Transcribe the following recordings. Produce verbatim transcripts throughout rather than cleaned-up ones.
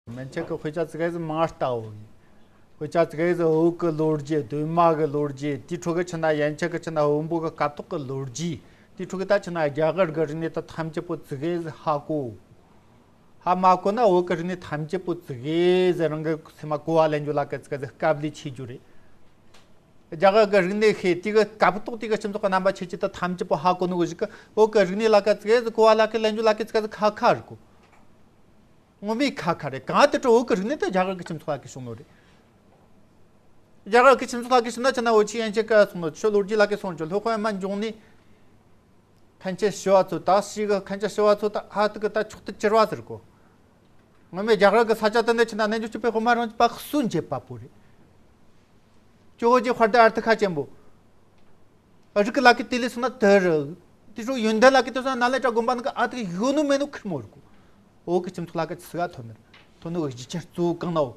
མན་ཆད་གི་དཔེ་ཆ་ཙི་གེ་ཟིག་མང་ལྟ་བུ་ཡིན། དཔེ་ཆ་ཙི་གེ་ཟིག་བོད་གི་ལོ་རྒྱུས། གདོད་མ་གི་ལོ་རྒྱུས། དེའི་ཁྲོད་གི་ཆི་ན་ཡན་ཆད་གི་ཆི་ན་བོན་པོ་གི་སྐབས་ཐོག་གི་ལོ་རྒྱུས། དེའི་ཁྲོད་གི་ད་ཆི་ན་རྒྱ་གར་གི་རིག་གནས་ད་ཐམས་ཅད་པོ་ཙི་གེ་ཟིག་ཧ་གོ། ཧ་མ་གོ་ན་བོད་གི་རིག་གནས་ཐམས་ཅད་པོ་ཙི་གེ་ཟིག་རང་གི་སེམས་མ་གོ་བ་ལེན་རྒྱུ་ལ་གི་ཙི་གེ་ཟིག་དཀའ་ལས་ཆེ་རྒྱུ་རེད། རྒྱ་གར་གི་རིག་གནས་ཤེས། དེ་གི་སྐབས་ཐོག་དེ་གི་སྤྱི་ཚོགས་གི་རྣམ་པ་ཆེ་ཆེ་ད་ཐམས་ཅད་པོ་ཧ་གོ་ནོ་གི་གཞུག་གི་བོད་གི་རིག་གནས་ལ་གི་ཙི་གེ་ཟིག་གོ་བ་ལ་གི་ལེན་རྒྱུ་ལ་གི་ཙི་གེ་ཟིག་ཁ་ཁ་རེད་གོ། ངོ་མའི་ཁ་ཁ་རེད། གང་དེ་འཕྲོ་བོད་གི་རིག་གནས་དེ་རྒྱ་གར་གི་སྤྱི་ཚོགས་ལ་གི་བྱུང་ནོ་རེད། རྒྱ་གར་གི་སྤྱི་ཚོགས་ལ་གི་བྱུང་ན་ཆི་ན་འུ་ཆོ་ཡན་ཆད་ག་སོང་ནོ་ཆོ་ལོ་རྒྱུས་ལ་གི་སོང་ཆོ་སློབ་དཔོན་མ་འབྱུང་གནས་མཁན་ཆེན་ཞི་བ་འཚོ་ད་ཞི་གི་མཁན་ཆེན་ཞི་བ་འཚོ་ད་ཧ་ཏི་གི་ད་མཆོག་ཏུ་གྱུར་བ་ཟེར་གོ། ངོ་མའི་རྒྱ་གར་གི་ས་ཆ་དེ་ནས་ཆི་ན་གནས་འཇོག་བྱས་པའི་དཔེ་མ་རང་བ་གསོན་བྱེད་པ་པོ་རེད། ཇོ་བོ་རྗེ་དཔལ་ལྡན་ཨར་ཐི་ཁ་ཆེན་པོ། རིགས་ལ་གི་དེ་ལས་སོང་ན་དེ་རུ། དེ་ཚོ་ཡོན་ཏན་ལ་གི་དེ་སོང་ན་ལས་གྲྭ་དགོན་པ་ནང་གི་ཨ་ཏི་ཡོད་ནོ་མེད་ནོ་ཁེར་མོ་རེད་གོ། བོད་གི་སྤྱི་ཚོགས་ལ་གི་ཆི་ག་ཐོན་ནི་ཐོན་ནོ་གི་གཞི་ཆ་གཙོ་བོ་གང་ན་འོག་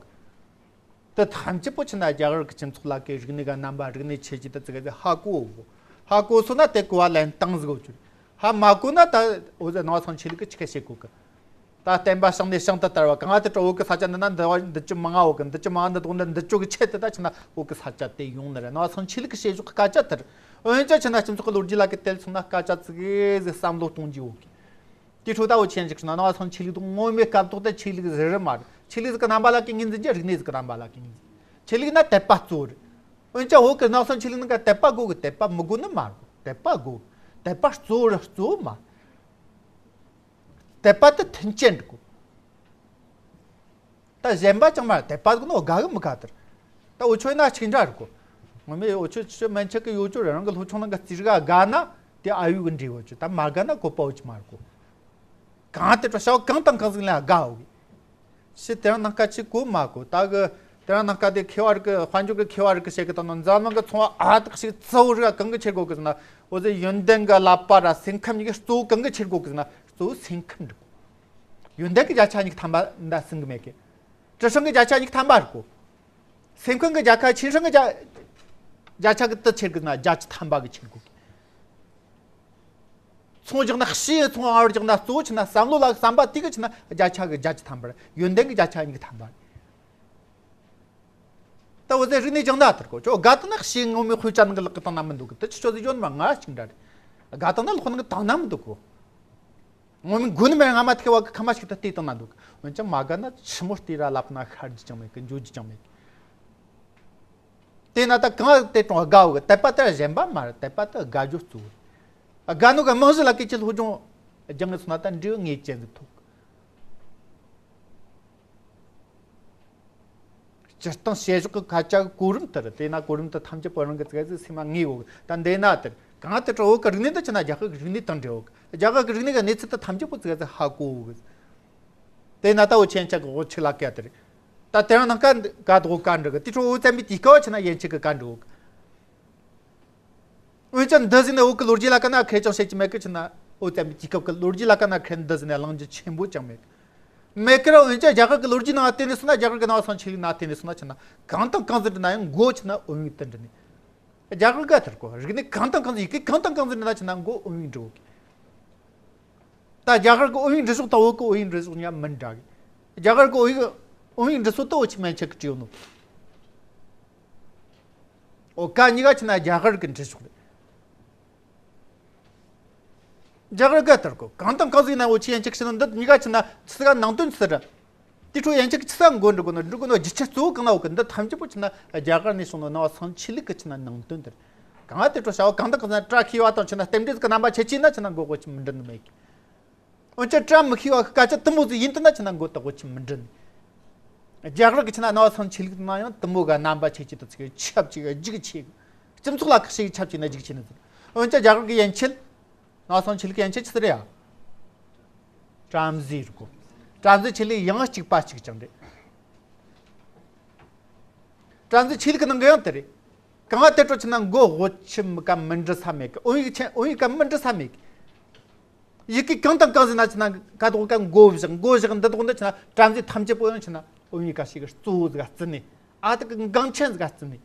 དེ་ཐམས་ཅད་པོ་ཆི་ན་རྒྱ་གར་གི་སྤྱི་ཚོགས་ལ་གི་རིག་གནས་གི་རྣམ་པ་རིག་གནས་ཆེ་ཆེ་དེ་ཙི་གེ་ཧ་གོ་འོ། ཧ་གོ་སོང་ན་དེ་གོ་བ་ལེན་སྟངས་ཟིག་འོ་ཆུ། ཧ་མ་གོ་ན་ད་འོ་ཟེར་ནང་བ་སང་ཆོས་ལུགས་གི་ཆི་ག་བྱེད་གོ་གི། ད་བསྟན་པ་བྱང་ནས་བྱང་དུ་དར་བ། གང་དེ་འཕྲོ་བོད་གི་ས་ཆ་འདི་ན་འདི་བ་འདི་ཅུ་མང་ང་འོ་གི། འདི་ཅུ་མང་ང་འདི་དགོང་འདི་འདི་ཅུ་གི་ཆེད་དུ་ད་ཆི་ན་བོད་གི་ས་ཆ་དེ་ཡོང་ནི་རེད། ནང་བ་སང་ཆོས་ལུགས་གི་བྱེད་ཕྱོགས་གི་སྐད་ཆ་དེ་རེད། འོན་ཀྱང་ཆི་ན་སྤྱི་ཚོགས་གི་ལོ་རྒྱུས་ལ་གི་དེ་ལས་སོང་ན་སྐད་ཆ་ཙི་གེ་ཟིག་བསམ་བློ་གཏོང་རྒྱུ་འོ་གི། དེ་འཕྲོ་ད་འུ་ཆོ་ཡན་ཆད་ཆི་ན་ནང་བ་སང་ཆོས་ལུགས་དང་ངོ་མའི་སྐབས་ཐོག་ད་ཆོས་ལུགས་ཟེར་རེད་མ་རེད། ཆོས་ལུགས་ཟིག་གི་རྣམ་པ་ལ་གི་ངོས་འཛིན་གྱི་རིག་གནས་ཟིག་གི་རྣམ་པ་ལ་གི་ངོས་འཛིན། ཆོས་ལུགས་ན་དད་པ་གཙོ་བོ་རེད། འོན་ཀྱང་བོད་གི་ནང་བ་སང་ཆོས་ལུགས་ནང་ག་དད་པ་དགོས་གི། དད་པ་མི་དགོས་ནི་མ་རེད། དད་པ་དགོས། དད་པ་གཙོ་བོ་རེད། གཙོ་བོ་མ་རེད། དད་པ་དེ་མཐུན་རྐྱེན་རེད་གོ། ད་གཞན་པ་ཅང་མ་རེད། དད་པ་དགོས་ནོ་དགའ་གི་མི་དགའ་དེ་རེད། ད་འུ་ཆོ་ཡིན་ན་གཅིག་འདྲ་རེད་གོ། ངོ་མས་འུ་ཆོ་ཆི་མན་ཆད་གི་ཡོད་ཆོ་རེད། རང་གི་སློབ་ཆུང་ནང་གི་རྩིས་རིག་དགའ་ན་དེ་ཨ་ཡུ་གི་འབྲས་བུ་ཆོ། ད་མ་དགའ་ན་བཀོད་པ་འུ་ཆོ་མ་རེད་གོ། གང་དེ་འཕྲོ་བྱ་བ་གང་དང་གང་ཟིག་ལ་དགའ་འོ་གི། ཞེས་དེ་རིང་ནངས་ཀ་ཅིག་གོ་མ་གོ། ད་གི་དེ་རིང་ནངས་ཀ་དེ་མཁས་པ་རིགས་གི་དཔལ་འབྱོར་གི་མཁས་པ་རིགས་གི་བཤད་གི་དང་ནི་འཛམ་གླིང་གི་ཚོང་བ་ཨ་དག་ཞིག་གཙོ་བོ་རིགས་གང་གི་ཁྱེར་དགོས་གི་ཟེར་ན། འོ་ཟེར་ཡོན་ཏན་གི་བསླབ་པ་ར་སེམས་ཁམས་གཉིས་ཀ་གཙོ་བོ་གང་གི་ཁྱེར་དགོས་གི་ཟེར་ན། གཙོ་བོ་སེམས་ཁམས་འགྲིག་གོ། ཡོན་ཏན་གི་བརྒྱ་ཆ་གཉིས་ཀ་ཐམ་པ་འདའ་ཟིན་གི་མེད་གི། དྲི་ཧྲང་གི་བརྒྱ་ཆ་གཉིས་ཀ་ཐམ་པ་རེད་གོ། སེམས་ཁམས་གི་བརྒྱ་ཆ་ཆེ་ཧྲང་གི་བརྒྱ་བརྒྱ་ཆ་གི་དུ་ཁྱེར་གི་ན་བརྒྱ་ཆ་ཐམ་པ་གི་ཁྱེར་དགོས་གི། ཚོང་རྒྱག་ན་ཕྱིའི་ཚོང་། ཨ་བར་རྒྱག་ན་གཙོ་བོ་ཆི་ན་བསམ་བློ་ལ་བསམ་པ་དེ་གི་ཆི་ན་བརྒྱ་ཆ་གི་བརྒྱ་ཆ་ཐམ་པར། ཡོན་ཏན་གི་བརྒྱ་ཆ་གཉིས་ཀ་ཐམ་པ། ད་འོ་ཟེར་རིག་གནས་སྦྱང་ན་ཐར་གོ། ཁྱོད་དགའ་དང་ན་ཤེས། ངོ་མའི་དཔེ་ཆ་ནང་གི་ལག་གི་བཏང་ན་མི་འདུག་གི། དེ་ཆི་ཆོ་ཟིག་ཡོད་ནི་མ་ང་ཅིག་འདྲ་རེད། དགའ་དང་ན་ལག་ནང་གི་བཏང་ན་མི་འདུག་གོ། ངོ་མའི་མགོ་ནས་མར་རྔ་མ་ཐིག་བ་གི་ཁ་མ་ཞིག་ཏུ་བལྟས་བཏང་ན་འདུག། འོན་ཀྱང་མ་དགའ་ན་ཆི་མོ་བལྟས་ར་ལབ་ན་ཤར་རྒྱུ་ཅང་མེད་གི། འཇོག་རྒྱུ་ཅང་མེད་གི། དེས་ན་ད་གང་དེ་དང་དགའ་བོ་གི། དད་པ་དེ་གཞན་པ་མ་རེད། དད་པ་དེ་དགའ་རྒྱུ་གཙོ་བོ་རེད། དགའ་ནོ་གི་རྨང་གཞི་ལ་སྐད་ཆ་སློབ་སྦྱོང་སྦྱང་གི་སོང་ན་ད་འབྲས་བུ་ངེས་ཅན་ཟིག་ཐོབ་གི། སྤྱིར་བཏང་བྱེད་ཕྱོགས་ཀྱི་སྐད་ཆ་གི་གོ་རིམ་དེ་རེད། དེས་ན་གོ་རིམ་དེ་ཐམས་ཅད་པོ་རང་གི་ཙིག་ཟིག་སེམས་མ་ངེས་འོ་གི། ད་འདི་ན་དེར་གང་དེ་འཕྲོ་བོད་གི་རིག་གནས་དེ་ཆི་ན་རྒྱ་གར་གི་རིག་གནས་དང་འབྲེལ་འོ་གི། རྒྱ་གར་གི་རིག་གནས་གི་གནས་ཚུལ་དེ་ཐམས་ཅད་པོ་ཙིག་ཟིག་ཧ་གོ་འོ་གི། དེས་ན་ད་འུ་ཆོ་ཡན་ཆད་གི་འུ་ཆོ་ལ་སྐད་དེ་རེད། ད་དེ་རིང་ནངས་ཀ་ག་དོ་བཀའ་འདྲི་གི། དེ་འཕྲོ་འུ་བཙན་པོའི་དུས་སྐབས་ཆི་ན་ཡན་ཆད་གི་བཀའ་འདྲི་འོ་གི། འོན་ཀྱང་འདི་ཟིག་ནས་བོད་ཀྱི་ལོ་རྒྱུས་ལ་ཀ་ན་ཁེ་ཅང་བཤད་ཀྱི་མེད་ཀི། ཆི་ན་བོད་བཙན་པོའི་དུས་སྐབས་ཀྱི་ལོ་རྒྱུས་ལ་ཀ་ན་ཁེ་འདི་ཟིག་ནས་གླེང་རྒྱུ་ཆེན་པོ་ཅང་མེད་ཀི། མེད་ཀི་ར། འོན་ཀྱང་རྒྱ་གར་གྱི་ལོ་རྒྱུས་ནང་བལྟས་ནས་སོང་ན། རྒྱ་གར་གྱི་ནང་བ་སང་ཆོས་ལུགས་ནང་བལྟས་ནས་སོང་ན། ཆི་ན་གང་དང་གང་ཟིག་འདྲི་ན་ཡང་མགོ་ཆི་ན་དབུས་དེ་འདྲི་ནས། རྒྱ་གར་ག་ཐར་གོ། རིག་གནས་གང་དང་གང་ཟིག། ཡི་གེ་གང་དང་གང་ཟིག་འདྲི་ན་ཆི་ན་མགོ་དབུས་འདྲི་གོ་གི། ད་རྒྱ་གར་གྱི་དབུས་འདྲི་ཕྱོགས་དང་བོད་ཀྱི་དབུས་འདྲི་ཕྱོགས་གཉིས་མི་འདྲ་གི། རྒྱ་གར་གྱི་དབུས་དབུས་འདྲི་ཕྱོགས་དེ་འུ་ཆོ་མན་ཆད་ཀྱི་བྲིས་ཡོད་ནོ། འོ་ག་གཉིས་ཀ་ཆི་ན་རྒྱ་གར་གྱི་འབྲི་ཕྱོགས་རེད། རྒྱ་གར་ག་ཐར་གོ། གང་དང་གང་ཟིག་ན་འུ་ཆོ་ཡན་ཆད་ཀྱི་ཆི་ན་འདི་གཉིས་ཀ་ཆི་ན་ཆི་ཟིག་ག་ནང་དོན་ཆི་ཟིག་རེད། དེ་འཕྲོ་ཡན་ཆད་ཀྱི་ཆི་ཟིག་ག་མགོ་འདྲི་གོ་ནོ། འདྲི་གོ་ནོ་རྒྱུ་ཆ་གཙོ་བོ་གང་ན་འོ་གི། འདི་ཐམས་ཅད་པོ་ཆི་ན་རྒྱ་གར་ནས་བྱུང་ནོ་ནང་བ་སང་ཆོས་ལུགས་ཀྱི་ཆི་ན་ནང་དོན་དེ་རེད། གང་དེ་འཕྲོ་བྱ་བ་གང་དང་གང་ཟིག་ན་བཀྲ་ཤིས་པ་དང་ཆི་ན་རྟེན་འབྲེལ་ཟིག་གི་རྣམ་པ་ཆེ་ཆེ་ན་ཆི་ན་མགོ་དབུས་ཆི་མི་འདྲི་ནི་མེད་གི། འོན་ཀྱང་བཀྲ་མི་ཤིས་པ་གི་སྐད་ཆ་དེ་མོ་ཟིག་ཡིན་དུས་ན་ཆི་ན་མགོ་ད་དབུས་ཆི་མི་འདྲི་ནི། རྒྱ་གར་གི་ཆི་ན་ནང་བ་སང་ཆོས་ལུགས་ན་ཡང་དེ་མོ་གི་རྣམ་པ་ཆེ་ཆེ་དང་ཚིག་ཁྱབ་ཆེ་གི་རྒྱུག་ཆེ་གི། སྤྱི་ཚོགས་ལ་ཁག་ཤིག་ཁྱབ་ཆེ་ན་རྒྱུག་ཆེ་ནི་ཟིག། འོན་ཀྱང་རྒྱ་གར་གི་ཡན་ཆད་ནང་བ་སང་ཆོས་ལུགས་ཡན་ཆད་ཆི་ཟིག་རེད་ཡ། བྲམ་ཟེ་རེད་གོ། བྲམ་ཟེ་ཆོས་ལུགས་ཡང་གཅིག་པ་གཅིག་ཀྱང་རེད། བྲམ་ཟེ་ཆོས་ལུགས་ནང་གི་ཡང་དེ་རེད། གང་དེ་འཕྲོ་ཆི་ན་མགོ་དབུས་ཆི་མི་ག་མི་འདྲི་ས་མེད་གི། དབུས་ཆེ་དབུས་ག་མི་འདྲི་ས་མེད་གི། ཡི་གེ་གང་དང་གང་ཟིག་ན་ཆི་ན་ག་དོག་ག་མགོ་བཞག། མགོ་བཞག་འདི་དོག་འདི་ཆི་ན་བྲམ་ཟེ་ཐམས་ཅད་པོ་ཡང་ཆི་ན་དབུས་ག་ཞིག་གི་གཙོ་བོ་ཟིག་ག་བརྩི་ནས། ཨ་དག་གི་འགངས་ཆེན་ཟིག་ག་བརྩི་ནས།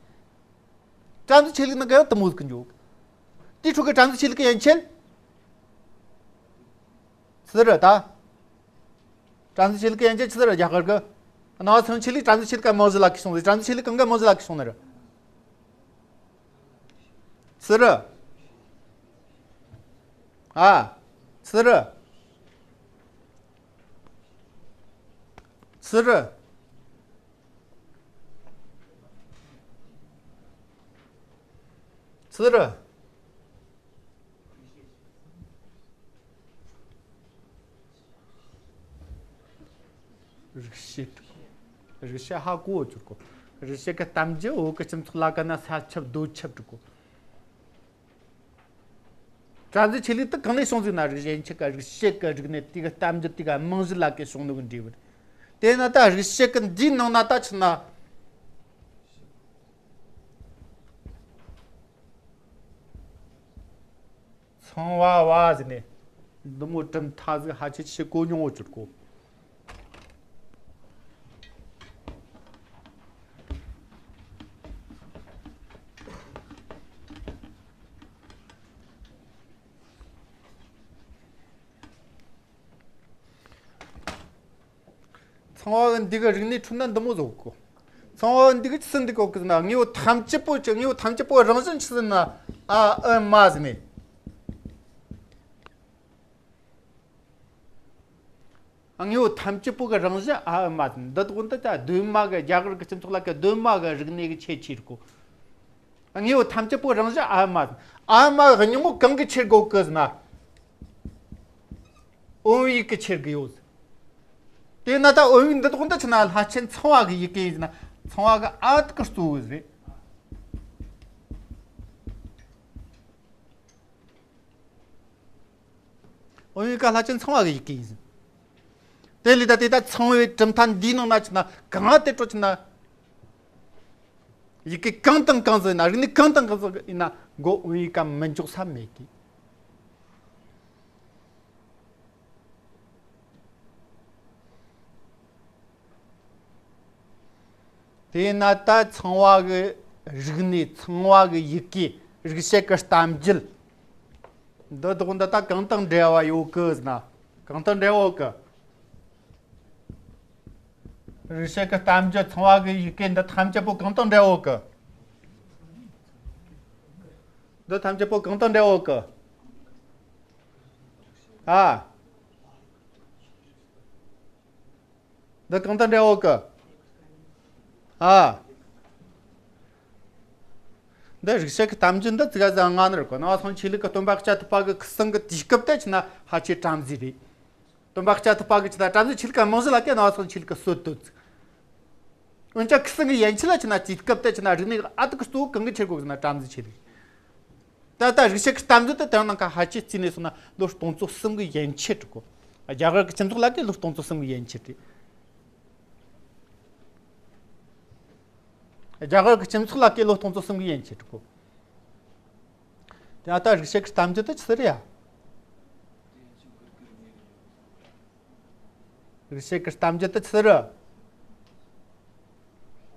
བྲམ་ཟེ་ཆོས་ལུགས་ནང་གི་ཡང་དེ་མོ་ཟིག་གི་འཇོག། དེའི་ཁྲོད་གི་བྲམ་ཟེ་ཆོས་ལུགས་ཀྱི་ཡན་ཆད་ཆི་ཟིག་རེད་ད། བྲམ་ཟེ་ཆོས་ལུགས་ཀྱི་ཡན་ཆད་ཆི་ཟིག་རེད། རྒྱ་གར་གི། སྣང་བ་སེམས་ཆོས་ལུགས་བྲམ་ཟེ་ཆོས་ལུགས་ག་རྨང་གཞི་ལ་གི་བྱུང་ཟིག་བྲམ་ཟེ་ཆོས་ལུགས་གང་ག་རྨང་གཞི་ལ་གི་བྱུང་ནི་རེད། སི་རི། ཨ། སི་རི། སི་རི། སི་རི། རིག་བྱེད་དྲུག་གོ། རིག་བྱེད་ཧ་གོ་བོ་བཅུར་གོ། རིག་བྱེད་ཀྱི་གཏམ་རྒྱུད་བོད་ཀྱི་སྤྱི་ཚོགས་ལ་ག་ན་ས་ཁྱབ་རྡོ་ཁྱབ་དྲུག་གོ། བྲམ་ཟེ་ཆོས་ལུགས་དེ་གང་ནས་བྱུང་ཟིག་ན། རིག་གཞན་ཆོས་ཀྱི་རིག་བྱེད་ཀྱི་རིག་གནས་དེ་གི་གཏམ་རྒྱུད་དེ་ག་རྨང་གཞི་ལ་གི་བྱུང་ནོ་གི་འབྲས་བུ་རེད། དེ་ན་ད་རིག་བྱེད་ཀྱི་འདིའི་ནང་ན་ད་ཆི་ན། ཚངས་པ་བ་ཟེར་ནས་འདི་མོ་གྲུབ་མཐའ་ཟིག་ཧ་ཅི་ཆི་གོ་མྱོང་བོ་བཅུར་གོ། ཚངས་པ་འདི་གི་རིག་གནས་ཁྲོད་ན་འདི་མོ་ཟིག་གོ། ཚངས་པ་འདི་གི་ཆི་འདི་གོ་གི་ན། དངོས་པོ་ཐམས་ཅད་པོ་ཆི། དངོས་པོ་ཐམས་ཅད་པོ་རང་བཞིན་ཆི་ཟེར་ན། ཨ་ཨུ་མ་ཟེར་ནས། དངོས་པོ་ཐམས་ཅད་པོ་གི་རང་བཞིན་ཨ་ཨུ་མ་ཟེར་ནས། འདི་དག་འདི་ད་གདོད་མ་གི་རྒྱ་གར་གི་སྤྱི་ཚོགས་ལ་གི་གདོད་མ་གི་རིག་གནས་གི་ཁྱད་ཆོས་རེད་གོ། དངོས་པོ་ཐམས་ཅད་པོ་རང་བཞིན་ཨ་ཨུ་མ་ཟེར། ཨ་ཨུ་མ་གི་སྙིང་པོ་གང་གི་ཆེར་གོ་གི་ཟེར་ན། འོན་པའི་ཡི་གེ་ཆེར་གི་ཡོད། དེས་ན་ད་འོན་པའི་འདི་དག་འདི་ཆི་ན་ལྷ་ཆེན་ཚངས་པ་གི་ཡི་གེ་ཡིན་ན། ཚངས་པ་གི་ཨ་ཐུར་གི་གཙོ་བོ་རེད། འོན་པའི་ཀ་ལྷ་ཆེན་ཚངས་པ་གི་ཡི་གེ་ཡིན། དེ་ལས་ད་དེ་ད་ཚངས་པའི་གྲུབ་མཐའ་འདིའི་ནང་ན་ཆི་ན་གང་དེ་འཕྲོ་ཆི་ན། ཡི་གེ་གང་དང་གང་ཟིག་ཡིན་ན། རིག་གནས་གང་དང་གང་ཟིག་ཡིན་ན། མགོ་འོན་པའི་ཀ་མི་འཇོག་ས་མེད་གི། དེས་ན་ད་ཚངས་པ་གི་རིག་གནས། ཚངས་པ་གི་ཡི་གེ། རིག་བྱེད་ཀྱི་གཏམ་རྒྱུད། འདི་དག་འདི་ད་གང་དང་འབྲེལ་བ་ཡོད་གི་ཟེར་ན། གང་དང་འབྲེལ་བ་ཡོད་གི། རིག་བྱེད་ཀྱི་གཏམ་རྒྱུད། ཚངས་པ་གི་ཡི་གེ། འདི་ཐམས་ཅད་པོ་གང་དང་འབྲེལ་བ་ཡོད་གི། འདི་ཐམས་ཅད་པོ་གང་དང་འབྲེལ་བ་ཡོད་གི། ཨ། འདི་གང་དང་འབྲེལ་བ་ཡོད་གི། ཨ། འདི་རིག་བྱེད་ཀྱི་གཏམ་རྒྱུད་འདི་ཙི་ག་ཟིག་སྔ་ནི་རེད་གོ། སྣང་བ་སེམས་ཆོས་ལུགས་ཀྱི་སྟོན་པ་སྐྱབས་ཐུབ་པ་གི་ཁུ་སིམ་གི་དུས་སྐབས་དེ་ཆི་ན་ཧ་ཅི་བྲམ་ཟེ་རེད། སྟོན་པ་སྐྱབས་ཐུབ་པ་གི་ཆི་ན་བྲམ་ཟེ་ཆོས་ལུགས་ཀྱི་རྨང་གཞི་ལ་གི་སྣང་བ་སེམས་ཆོས་ལུགས་ཀྱི་སྲོལ་བཏོད། འོན་ཀྱང་ཁུ་སིམ་གི་ཡན་ཆད་ལ་ཆི་ན་དུས་སྐབས་དེ་ཆི་ན་རིག་གནས་ཀྱི་ཨ་ཐུར་གི་གཙོ་བོ་གང་གི་ཆེར་གོ་གི་ན། བྲམ་ཟེ་ཆོས་ལུགས། ད་ལྟ་རིག་བྱེད་ཀྱི་གཏམ་རྒྱུད་དེ་དེ་ནང་ཁ་ཧ་ཅི་བརྩིས་ནས་སོང་ན། ལོ་སྟོང་ཚོ་གསུམ་གི་ཡན་ཆད་རེད་གོ། རྒྱ་གར་གྱི་སྤྱི་ཚོགས་ལ་གི་ལོ་སྟོང་ཚོ་གསུམ་གི་ཡན་ཆད་རེད། རྒྱ་གར་གྱི་སྤྱི་ཚོགས་ལ་གི་ལོ་སྟོང་ཚོ་གསུམ་གི་ཡན་ཆད་རེད་གོ། དེ་ད་ལྟ་རིག་བྱེད་ཀྱི་གཏམ་རྒྱུད་དེ་ཆི་རེད་ཡ། རིག་བྱེད་ཀྱི་གཏམ་རྒྱུད་དེ་ཆི་རེད།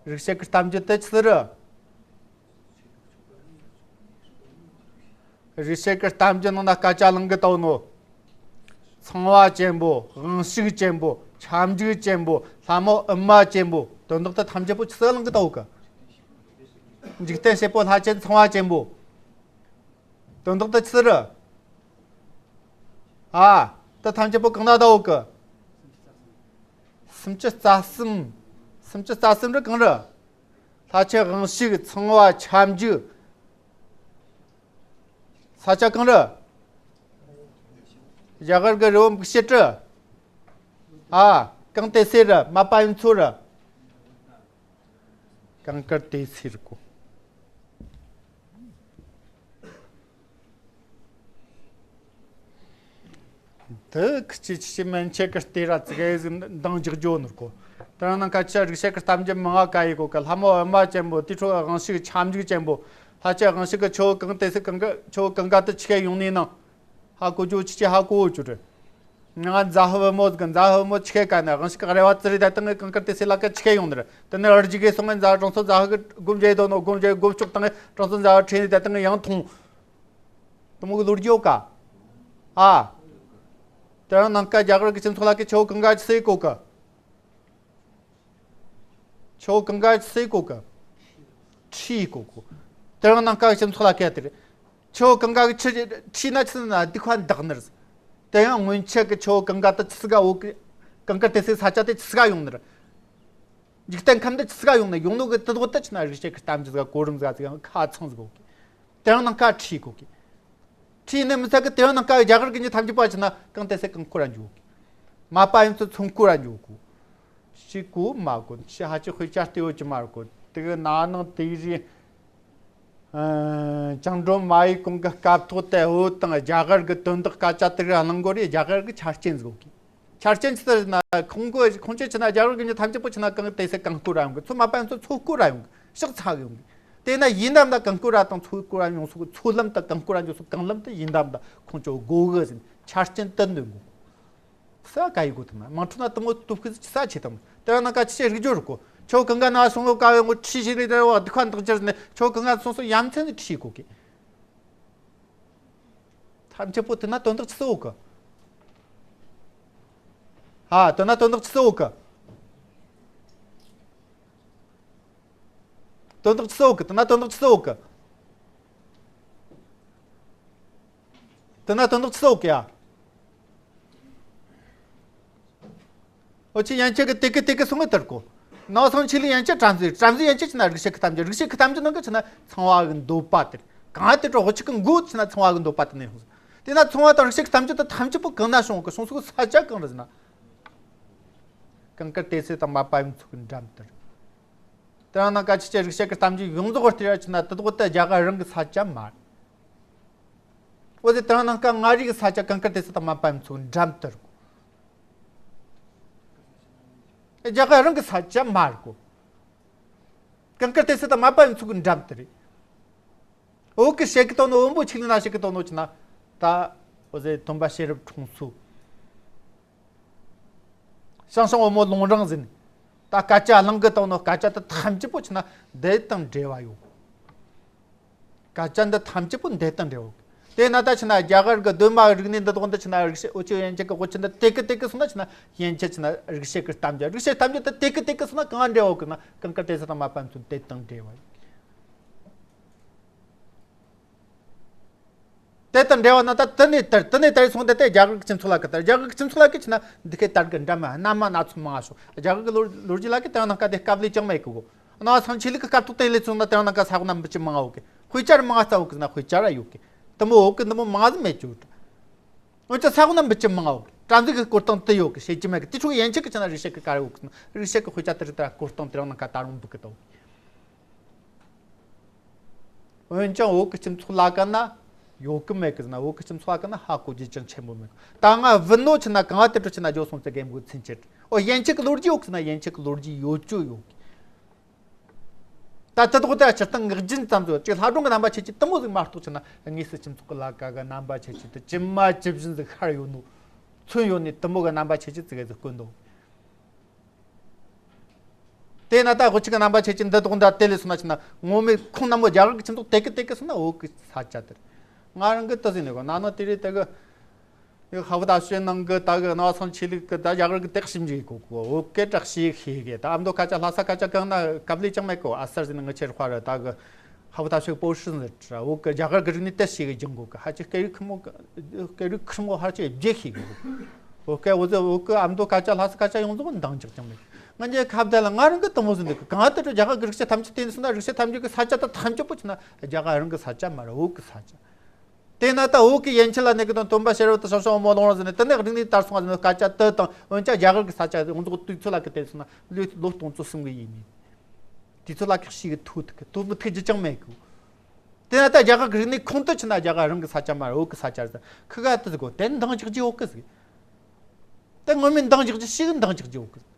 རིག་བྱེད་ཀྱི་གཏམ་རྒྱུད་དེ་ཆི་རེད། རིག་བྱེད་ཀྱི་གཏམ་རྒྱུད་ནང་ན་སྐད་ཆ་གླེང་གི་བསྡད་ནོ། ཚངས་པ་ཅན་པོ། དབང་ཕྱུག་ཅན་པོ། ཁྱབ་འཇུག་ཅན་པོ། ལྷ་མོ་ཨུ་མ་ཅན་པོ། དོན་དག་དེ་ཐམས་ཅད་པོ་ཆི་ཟིག་གླེང་གི་བསྡད་ཡོད་གི། འཇིག་རྟེན་བྱེད་པོ་ལྷ་ཆེན་ཚངས་པ་ཅན་པོ། དོན་དག་དེ་ཆི་ཟིག་རེད། ཨ། དེ་ཐམས་ཅད་པོ་གང་ན་བསྡད་ཡོད་གི། སུམ་ཅུ་རྩ་གསུམ། སུམ་ཅུ་རྩ་གསུམ་རེད། གང་རེད། ལྷ་ཆེན་དབང་ཕྱུག། ཚངས་པ། ཁྱབ་འཇུག། ས་ཆ་གང་རེད། རྒྱ་གར་གི་རི་བོ་འབིགས་བྱེད་རེད། ཨ། གངས་ཏི་སེ་རེད། མ་པ་ཡུན་ཚོ་རེད། གངས་དཀར་ཏི་སེ་རེད་གོ། དེ་ཁི་ཆི་ཆི་ཆི་མན་ཆད་ཀྱི་ལྟས་ར་ཙི་གེ་ཟིག་འདང་རྒྱག་རྒྱུ་ནོར་གོ། དེ་རིང་ནངས་ཁ་ཆི་རིག་བྱེད་ཀྱི་གཏམ་རྒྱུད་མང་ང་ག་ཡེ་གོ་གི། ལྷ་མོ་ཨུ་མ་ཅན་པོ། དེའི་འཕྲོ་དབང་ཕྱུག་ཁྱབ་འཇུག་ཅན་པོ། ལྷ་ཆེན་དབང་ཕྱུག་གི་ཆུ་བོ་གངས་ཏི་སེ། གངས་གི་ཆུ་བོ་གངྒཱ་དེ་ཆི་གེ་ཡོང་ནི་ནང་ཧ་གོ་རྒྱུ་ཆི་ཆི་ཧ་གོ་བོ་བཅུག་རེད། ང་ཛ་ཧུ་བུ་མོ་ཟིག་ཛ་ཧུ་བུ་མོ་ཆི་གེ་ག་ནས་དབང་ཕྱུག་གི་རེ་བ་ཙི་རེ་ད་དང་གི་གངས་དཀར་ཏི་སེ་ལ་ག་ཆི་གེ་ཡོང་ནི་རེད། དེ་ནས་རི་རྒྱུད་གི་སོང་ངས་ཛ་དྲང་སྲོང་ཛ་ཧུ་གི་སྒོམ་བྱས་དོ་ནོ། སྒོམ་བྱས་སྒོམ་ལྕོག་བཏང་ངས་དྲང་སྲོང་ཛ་ཧུ་ཁྲིད་ནས་ད་དང་གི་ཡང་ཐོང་། དེ་མོ་གི་ལོ་རྒྱུས་ཡོད་ག། ཨ། དེ་རིང་ནངས་ཁ་རྒྱ་གར་གི་སྤྱི་ཚོགས་ལ་གི་ཆུ་བོ་གངྒཱ་ཆི་ཟེར་གོ་གི། ཆུ་བོ་གངྒཱ་སུ་ཡིས་བསྐོར་གི། ཁྲུས་ཡིས་བསྐོར་གོ། དེ་རིང་ནངས་ཀ་སྤྱི་ཚོགས་ལ་སྐད་དེ་རེད། ཆུ་བོ་གངྒཱ་གི་ཁྲུས་ཁྲུས་ན་ཆི་ན་སྡིག་པ་འདག་ནི་རེད། དེ་ཡང་སྔོན་ཆད་གི་ཆུ་བོ་གངྒཱ་དེ་ཆི་ཟིག་ག་བོ་གི། གངྒཱ་དེ་སའི་ས་ཆ་དེ་ཆི་ཟིག་ག་ཡོང་ནི་རེད། འཇིག་རྟེན་ཁམས་དེ་ཆི་ཟིག་ག་ཡོང་ནི། ཡོང་ནོ་གི་དེ་དོག་དེ་ཆི་ན་རིག་བྱེད་གི་གཏམ་རྒྱུད་ཟིག་ག་གོ་རིམ་ཟིག་ག་ཟིག་ཡང་ཁ་ཚང་ཟིག་གོ་གི། དེ་རིང་ནངས་ཀ་ཁྲུས་གོ་གི། ཁྲུས་ནི་མི་ཚད་གི། དེ་རིང་ནངས་ཀ་རྒྱ་གར་གི་མྱི་ཐམས་ཅད་པོ་ཆི་ན་གངས་ཏི་སེ་གངས་སྐོར་ར་འགྱོ་གི། མ་པ་ཡིན་ཚོ་མཚོ་སྐོར་ར་འགྱོ་གི། ཤི་གོ་མ་གོ་ཤི་ཧ་ཅི་དཔེ་ཆ་ལྟེ་བོ་ཅི་མ་གོ། དེ་གི་ན་ནིང་དེ་རིང་། ཨ། བཅིངས་འགྲོལ་མ་ཡི་གོང་གི་སྐབས་ཐོག་དེ་བོ་དང་རྒྱ་གར་གི་དོན་དག་སྐད་ཆ་དེ་རིགས་གླེང་གོ་རེ་རྒྱ་གར་གི་ཆ་རྐྱེན་ཟིག་གོ་གི། ཆ་རྐྱེན་ཆི་ཟེར་ན། ཁོང་གི་ཁོང་ཆོས་ཆི་ན་རྒྱ་གར་གི་མྱི་ཐམས་ཅད་པོ་ཆི་ན་གངས་ཏི་སེ་གངས་སྐོར་ར་ཡོང་གི། མཚོ་མ་པ་ཡིན་ཚོ་མཚོ་སྐོར་ར་ཡོང་གི། ཕྱག་འཚལ་གི་ཡོང་གི། དེ་ན་ཡིན་ནམ་ད་གངས་སྐོར་ར་དང་མཚོ་སྐོར་ར་ཡོང་སོགས་མཚོ་ལམ་དང་གངས་སྐོར་ར་ཡོང་སོགས་གངས་ལམ་དེ་ཡིན་ནམ་ད་ཁོང་ཆོ་དགོ་གི་ཟེར་ཆ་རྐྱེན་དེ་འདོན་གོ། ས་ག་ཡི་གོ་ཐུབ་ན་མང་ཁྲོ་ན་དུ་མོ་སྟོབས་ཤུགས་ས་ཆེ་དང་། དེ་ན་ཀ་ཆི་ཆེ་རིག་སྦྱོར་གོ། ཆོ་གང་ག་ན་སོང་གོ་ཀ་བའི་ངོ་ཁྲི་ཞིག་ནས་དེ་བ་སྡིག་པ་འདག་རྒྱུ་ནས། ཆོ་གང་ག་སོང་སོང་ཡ་མཚན་ནས་ཁྲི་གོ་གི། ཐམས་ཅད་པོ་དེ་ན་དོན་དག་ཆི་ཟིག་ཡོད་གི། ཧ། དེ་ན་དོན་དག་ཆི་ཟིག་ཡོད་གི། དོན་དག་ཆི་ཟིག་ཡོད་གི། དེ་ན་དོན་དག་ཆི་ཟིག་ཡོད་གི། དེ་ན་དོན་དག་ཆི་ཟིག་ཡོད་གི་ཡ། འོ་ཆི་ཡན་ཆད་གི་དེ་གི་དེ་གི་སོང་ངེ་དར་གོ། ནང་སང་ཆི་ལི་ཡན་ཆད་བྲམ་ཟེ། བྲམ་ཟེ་ཡན་ཆད་ཆི་ན་རིག་བྱེད་ཀྱི་གཏམ་རྒྱུད། རིག་བྱེད་ཀྱི་གཏམ་རྒྱུད་ནང་གི་ཆི་ན་ཚངས་པ་གི་འདོད་པ་དེར། གང་དེ་གྲོགས་གཅིག་གི་མགོ་ཆི་ན་ཚངས་པ་གི་འདོད་པ་དེ་ནས་ཡོང་། དེ་ན་ཚངས་པ་དང་རིག་བྱེད་ཀྱི་གཏམ་རྒྱུད་དེ་ཐམས་ཅད་པོ་གང་ན་བྱུང་གི། བྱུང་སོང་གི་ས་ཆ་གང་རེད་ཟེར་ན། གངས་དཀར་ཏི་སེ་དང་མ་པ་ཡིན་ཚོ་གི་འགྲམ་དེར། དེ་རིང་ནངས་ཀ་ཆི་ཆེ་རིག་བྱེད་ཀྱི་གཏམ་རྒྱུད་ཡོངས་རྫོགས་བལྟས་ར་ཆི་ན་དེ་དག་དེ་རྒྱ་གར་རང་གི་ས་ཆ་མ་རེད། འོ་དེ་དེ་རིང་ནངས་ཀ་ང་རའི་གི་ས་ཆ་གངས་དཀར་ཏི་སེ་དང་མ་པ་ཡིན་ཚོ་འགྲམ་དེར་གོ། རྒྱ་གར་རང་གི་ས་ཆ་མ་རེད་གོ། གངས་དཀར་ཏི་སེ་དང་མ་པ་ཡིན་ཚོ་གི་འགྲམ་དེ་རེད། བོད་གི་བཤད་གི་བཏང་ནོ། བོན་པོ་ཆི་ལི་ན་བཤད་གི་བཏང་ནོ་ཆི་ན། ད་འོ་ཟེ་སྟོན་པ་ཤེས་རབ་འཁྲུངས་ས། ཞང་ཞུང་བོན་པོ་ལུང་རིང་ཟེར་ནས། ད་སྐད་ཆ་གླེང་གི་བཏང་ནོ་སྐད་ཆ་དེ་ཐམས་ཅད་པོ་ཆི་ན་འདི་དང་འབྲེལ་བ་ཡོད། སྐད་ཆ་འདི་ཐམས་ཅད་པོ་འདི་དང་འབྲེལ་བ་ཡོད། དེ་ན་ད་ཆི་ན་རྒྱ་གར་གི་གདོད་མ་རིག་གནས་འདི་དག་འདི་ཆི་ན་རིག་བྱེད། འུ་ཆོ་ཡན་ཆད་གི་དབུ་ཆེན་འདི་དེ་གི་དེ་གི་སོང་ན་ཆི་ན་ཡན་ཆད་ཆི་ན་རིག་བྱེད་ཀྱི་གཏམ་རྒྱུད། རིག་བྱེད་གཏམ་རྒྱུད་དེ་དེ་གི་དེ་གི་སོང་ན་གང་འབྲེལ་བ་ཡོད་གི་ན། གངས་དཀར་ཏི་སེ་དང་མ་པ་ཡིན་ཚོ་དེ་དང་འབྲེལ་བ་ཡོད། དེ་དང་འབྲེལ་བ་ན་ད་དེ་ནས་དར། དེ་ནས་དར་སོང་དེ་དེ་རྒྱ་གར་གྱི་སྤྱི་ཚོགས་ལ་གི་དར། རྒྱ་གར་གྱི་སྤྱི་ཚོགས་ལ་གི་ཆི་ན་འདི་སྐད་དར་གི་འདྲ་མ་སྣ་མ་སྣ་ཚོགས་མང་ང་ཤོག། རྒྱ་གར་གི་ལོ་ལོ་རྒྱུས་ལ་གི་དེ་རིང་ནངས་ཀ་དེ་དཀའ་ལས་ཅང་མེད་གི་གོ། ནང་སང་ཆོས་ལུགས་གི་སྐབས་ཐོག་དེ་ལས་སོང་ན་དེ་རིང་ནངས་ཀ་ས་འོག་ན་འབུ་ཅི་མང་ང་ཡོད་གི། དཔེ་ཆ་ར་མང་ང་ལྟ་ཡོད་གི་ན། དཔེ་ཆ་ར་ཡོད་གི། དེ་མོ་ཡོད་གི། འདི་མོ་མང་ཟིག་མེད་ཀྱི་ཡོད། འོན་ཀྱང་ས་འོག་ན་འབུ་ཅི་མང་ང་ཡོད་གི། བྲམ་ཟེ་གི་སྐོར་སྟངས་དེ་ཡོད་གི། བཤད་རྒྱུ་མེད་གི། དེ་ཕྱོགས་ཡན་ཆད་གི་ཆི་ན་རིག་བྱེད་གི་ག་རེ་ཡོད་གི་ན། རིག་བྱེད་གི་དཔེ་ཆ་དེ་རིགས་དེ་སྐོར་སྟངས་དེ་རིང་ནངས་ཀ་ད་རུང་འབུ་གི་ད་ཡོད། འོན་ཀྱང་བོད་ཀྱི་སྤྱི་ཚོགས་ལ་ག་ན་ཡོད་གི་མེད་གི་ཟེར་ན། བོད་ཀྱི་སྤྱི་ཚོགས་ལ་ག་ན་ཧ་གོ་རྒྱུ་ཅང་ཆེན་པོ་མེད་གི། ད་ང་བུད་ནོ་ཆི་ན་གང་དེ་འཕྲོ་ཆི་ན་ཇོ་སོང་ཙེ་རྒན་པོའི་མཚན་ཆེད། འོ་ཡན་ཆད་གི་ལོ་རྒྱུས་ཡོད་གི་ཟེར་ན་ཡན་ཆད་གི་ལོ་རྒྱུས་ཡོད་ཅོ་ཡོད་གི། ད་དེ་དག་དེ་སྤྱིར་བཏང་ངག་རྒྱུན་ཙམ་ཟིག་ཅིག་ལྷ་སྒྲུང་གི་རྣམ་པ་ཆེ་ཆེ་དེ་མོ་ཟིག་མ་གཏོགས་ཆི་ན་དངོས་སུ་སྤྱི་ཚོགས་གི་ལ་ཀ་གི་རྣམ་པ་ཆེ་ཆེ་དེ་ཇི་མ་ཇི་བཞིན་ཟིག་ཤར་ཡོད་ནོ། མཚོན་ཡོད་ནི་དེ་མོ་གི་རྣམ་པ་ཆེ་ཆེ་ཟིག་གི་ཟིག་དཀོན་འདུག། དེས་ན་ད་དབུ་ཆེན་གི་རྣམ་པ་ཆེ་ཆེ་འདི་དག་འདྲ་དེ་ལས་སོང་ན་ཆི་ན་ངོ་མས་ཁོང་རྣམས་རྒྱ་གར་གི་ཁྱིམ་ཚང་དེ་གི་དེ་གི་སོང་ན་བོད་གི་ས་ཆ་དེར། ང་རང་གི་ད་ཟིན་ནས་གོ་ན་ནི་དེ་རེད། དེ་གི་ཧ་བུ་ད་ཤོད་ནང་གི་ད་གི་ནང་སང་ཆོས་ལུགས་གི་ད་རྒྱ་གར་གི་དེ་ཞིབ་འཇུག་གོ་གོ་བོད་གི་དྲག་ཤེས་ཤེས་གི། ད་ཨ་མདོ་སྐད་ཆ་ལྷ་ས་སྐད་ཆ་གང་ན་གབ་ལས་ཅང་མེད་གོ། ཨ་སར་ཟིན་ནས་ངི་ཆེར་དཔའ་ར་ད་གི་ཧ་བུ་ད་ཤོད་པོ་ཧྲི་ཟིན་ད་བོད་གི་རྒྱ་གར་གི་རིག་གནས་དེ་ཤེས་གི་སྦྱང་གོ་གི། ཧ་ཅི་སྐད་རིགས་ཁི་མོ་སྐད་རིགས་ཁི་མོ་ཧ་ཅི་བརྗེད་ཤེས་གི་གོ། བོད་སྐད་བོད་ཟི་བོད་གི་ཨ་མདོ་སྐད་ཆ་ལྷ་ས་སྐད་ཆ་ཡོངས་རྫོགས་འདང་རྒྱག་ཅང་མེད། ང་ཉེ་ཁ་བརྡ་ལ་ང་རང་གི་དུ་མོ་ཟིན་འདུག་གི། གང་ལྟར་རྒྱ་གར་གི་རིག་བྱེད་ཐམས་ཅད་དེ་ནས་སོང་ན་རིག་བྱེད་ཐམས་ཅད་གི་ས་ཆ་ད་ཐམས་ཅད་པོ་ཆི་ན་རྒྱ་གར་རང་གི་ས་ཆ་མ་རེད། བོད་གི་ས་ཆ། དེས་ན་ད་བོད་གི་ཡན་ཆད་ལ་གནས་གི་དང་སྟོན་པ་ཤེས་རབ་དང་ཞང་ཞུང་བོན་པོ་ལུང་རིང་ཟེར་ནས་དེ་ནས་རིག་གནས་དར་སོང་བ་ཟེར་ན་སྐད་ཆ་དེ་དང་། འོན་ཀྱང་རྒྱ་གར་གི་ས་ཆ་ཡོངས་རྫོགས་དུས་ཚོད་ལ་གི་དེ་སོང་ན་ལོ་ལོ་སྟོང་ཚོ་གསུམ་གི་ཡིན་ནི། དུས་ཚོད་ལ་གི་ཞིག་གི་ཐུག་ཐུག་གི་ཐུག་མི་ཐུག་རྒྱུ་ཅང་མེད་གི། དེས་ན་ད་རྒྱ་གར་གི་རིག་གནས་ཁོང་དུ་ཆི་ན་རྒྱ་གར་རང་གི་ས་ཆ་མ་རེད། བོད་གི་ས་ཆ་རེད། ཁི་ག་དུ་ཟིག་གོ་དེ་འདང་རྒྱག་རྒྱུ་ཡོད་གི་ཟིག། དེ་ངོ་མས་འདང་རྒྱག་རྒྱུ་ཞིག་འདང་རྒྱག་རྒྱུ་ཡོད་གི།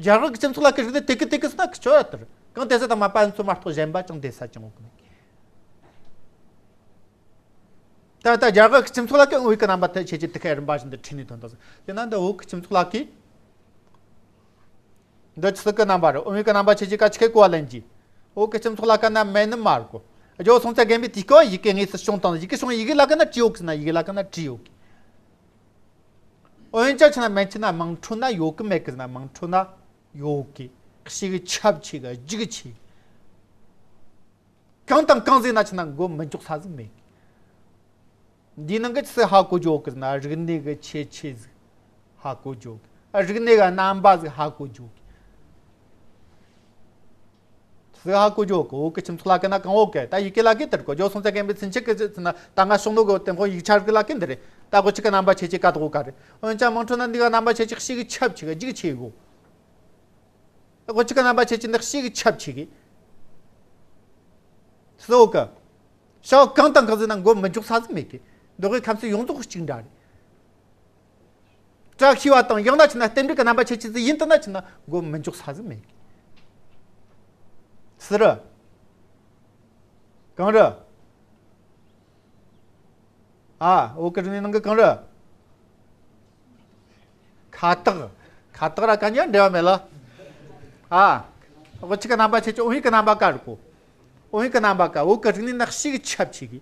རྒྱ་གར་གི་སྤྱི་ཚོགས་ལ་གི་རིག་གནས་དེ་གི་དེ་གི་སོང་ན་ཁི་ཆོ་ར་དར། གང་དེ་ས་དང་མ་པ་ཚོ་མ་གཏོགས་གཞན་པ་ཅང་དེ་ས་ཅང་ཡོད་གི་མེད་གི། ད་ད་རྒྱ་གར་གི་སྤྱི་ཚོགས་ལ་གི་དངོས་ཀྱི་རྣམ་པ་དེ་ཆེ་ཆེ་དེ་ག་རིམ་པ་བཞིན་དུ་ཁྲིད་ནས་དོན་དག་ཟིན། དེ་ན་འདི་བོད་གི་སྤྱི་ཚོགས་ལ་གི་འདི་ཆི་ཟིག་གི་རྣམ་པ་རེད། དངོས་ཀྱི་རྣམ་པ་ཆེ་ཆེ་ག་ཆི་གི་གོ་བ་ལེན་གྱི། བོད་གི་སྤྱི་ཚོགས་ལ་ག་ན་མེད་ནི་མ་རེད་གོ། ཇོ་སོང་ཙེ་རྒན་པའི་དུས་སྐབས་ཡི་གེ་དངོས་སུ་བྱུང་དང་། ཡི་གེ་བྱུང་ཡི་གེ་ལ་ག་ན་བྲིས་ཡོད་གི་ཟེར་ན་ཡི་གེ་ལ་ག་ན་བྲིས་ཡོད་གི། འོན་ཀྱང་ཆི་ན་མན་ཆི་ན་དམངས་ཁྲོད་ན་ཡོད་གི་མེད་གི་ཟེར་ན་དམངས་ཁྲོད་ན་ཡོད་གི། ཞིག་ཁྱབ་ཆེ་གི་རྒྱུག་ཆེ། གང་དང་གང་ཟིག་ན་ཆི་ན་མགོ་མི་འཇོག་ས་ཟིག་མེད། འདིའི་ནང་གི་ཆི་ཧ་གོ་རྒྱུ་གི་ན་རིག་གནས་གི་ཁྱད་ཆོས་ཟིག་ཧ་གོ་རྒྱུ་གི། རིག་གནས་གི་རྣམ་པ་ཟིག་ཧ་གོ་རྒྱུ་གི། ཟིག་ཧ་གོ་རྒྱུ་གི། བོད་གི་ཁྱིམ་ཚང་ལ་གི་ན་གང་བོ་གི་ད་ཡི་གེ་ལ་གི་དེར་གོ་རྒྱུ་སོང་ཙང་གན་པའི་ཚུན་ཆད་གི་ཟིག་ན་ད་ང་ཤོང་ནོ་གི་དེ་ཁོ་ཡིག་ཆ་རིག་ལ་གི་འདི་རེད། ད་གོ་ཆི་གི་རྣམ་པ་ཆེ་ཆེ་ག་དོ་ག་རེད། འོན་ཀྱང་མང་ཁྲོ་ན་འདི་གི་རྣམ་པ་ཆེ་ཆེ་ཞིག་ཁྱབ་ཆེ་གི་རྒྱུག་ཆེ་གོ། ཨོ་ཅི་གི་རྣམ་པ་ཆེ་ཆེ་འདི་ཞིག་ཁྱབ་ཆེ་གི། སོ་གི། ཤོག་གང་དང་གང་ཟིག་ན་མགོ་མི་འཇོག་ས་ཟིག་མེད་གི། འདི་གི་ཁམས་སུ་ཡོངས་རྫོགས་གཅིག་འདྲ་རེད། བཀྲ་ཤིས་པ་དང་ཡང་ན་ཆི་ན་རྟེན་འབྲེལ་གི་རྣམ་པ་ཆེ་ཆེ་ཟིག་ཡིན་དུ་ན་ཆི་ན་མགོ་མི་འཇོག་ས་ཟིག་མེད་གི། སི་རི། གངས་རི། ཨ། བོད་གི་རིག་གནས་ནང་གི་གངས་རི། ཁ་བཏགས། ཁ་བཏགས་ར་གན་ཡང་འབྲེལ་བ་མེད་ལ། ཨ། འོ་ཆི་གི་རྣམ་པ་ཆེ་ཆེ་འོ་ཧི་གི་རྣམ་པ་ཀ་རེད་གོ། འོ་ཧི་གི་རྣམ་པ་ཀ་བོད་གི་རིག་གནས་ནང་ཞིག་ཁྱབ་ཆེ་གི།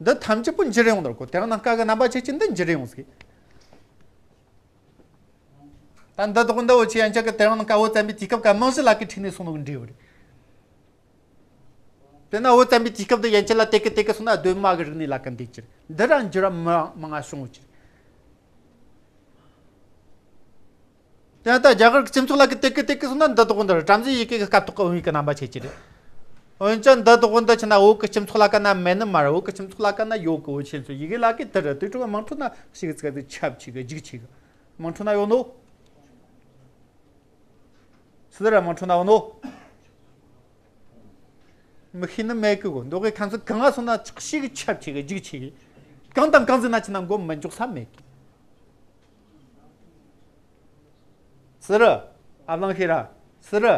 འདི་ཐམས་ཅད་པོ་འགྱུར་ཡོང་ནོ་རེད་གོ། དེ་རིང་ནངས་ཀ་གི་རྣམ་པ་ཆེ་ཆེ་འདི་འགྱུར་ཡོང་ཟིག། ད་འདི་དག་འདི་འོ་ཆི་ཡན་ཆད་གི་དེ་རིང་ནངས་ཀ་བོད་བཙན་པོའི་དུས་སྐབས་ཀ་རྨང་གཞི་ལ་གི་ཁྲིད་ནས་སོང་ནོ་གི་འབྲས་བུ་རེད། དེ་ན་བོད་བཙན་པོའི་དུས་སྐབས་དུ་ཡན་ཆད་ལ་དེ་གི་དེ་གི་སོང་ན་གདོད་མ་གི་རིག་གནས་ལ་གི་འདེད་ཅིར་འདི་ར་འགྱུར་བ་མི་མང་ང་བྱུང་ཡོད་ཅིར། དེ་ན་ད་རྒྱ་གར་གི་སྤྱི་ཚོགས་ལ་གི་དེ་གི་དེ་གི་སོང་ན་འདི་དག་འདི་ར་བྲམ་ཟེ་ཡི་གེ་གི་སྐབས་ཐོག་གི་འོན་ཡིག་གི་རྣམ་པ་ཆེ་ཆེ་རེད། འོན་ཀྱང་འདི་དག་འདི་ཆི་ན་བོད་གི་སྤྱི་ཚོགས་ལ་ག་ན་མེད་ནི་མ་རེད། བོད་གི་སྤྱི་ཚོགས་ལ་ག་ན་ཡོད་གི། བོད་ཆེན་སོ་ཡི་གེ་ལ་གི་དེ་ར་དེ་ཕྲུ་གུ་མང་ཁྲོ་ན་ཞིག་གི་ཚིག་གི་ཁྱབ་ཆེ་གི་རྒྱུག་ཆེ་གི། མང་ཁྲོ་ན་ཡོད་ནོ། སི་ར་མང་ཁྲོ་ན་ཡོད་ནོ། མི་ཤེས་ནི་མེད་གི་གོ། འདི་གི་ཁམས་སུ་གང་ང་སོང་ན་ཅིག་ཞིག་ཁྱབ་ཆེ་གི་རྒྱུག་ཆེ་གི། གང་དང་གང་ཟིག་ན་ཆི་ན་མགོ་མི་འཇོག་ས་མེད་གི། སི་རི། ཨ་བླངས་ཤེས་ར། སི་རི།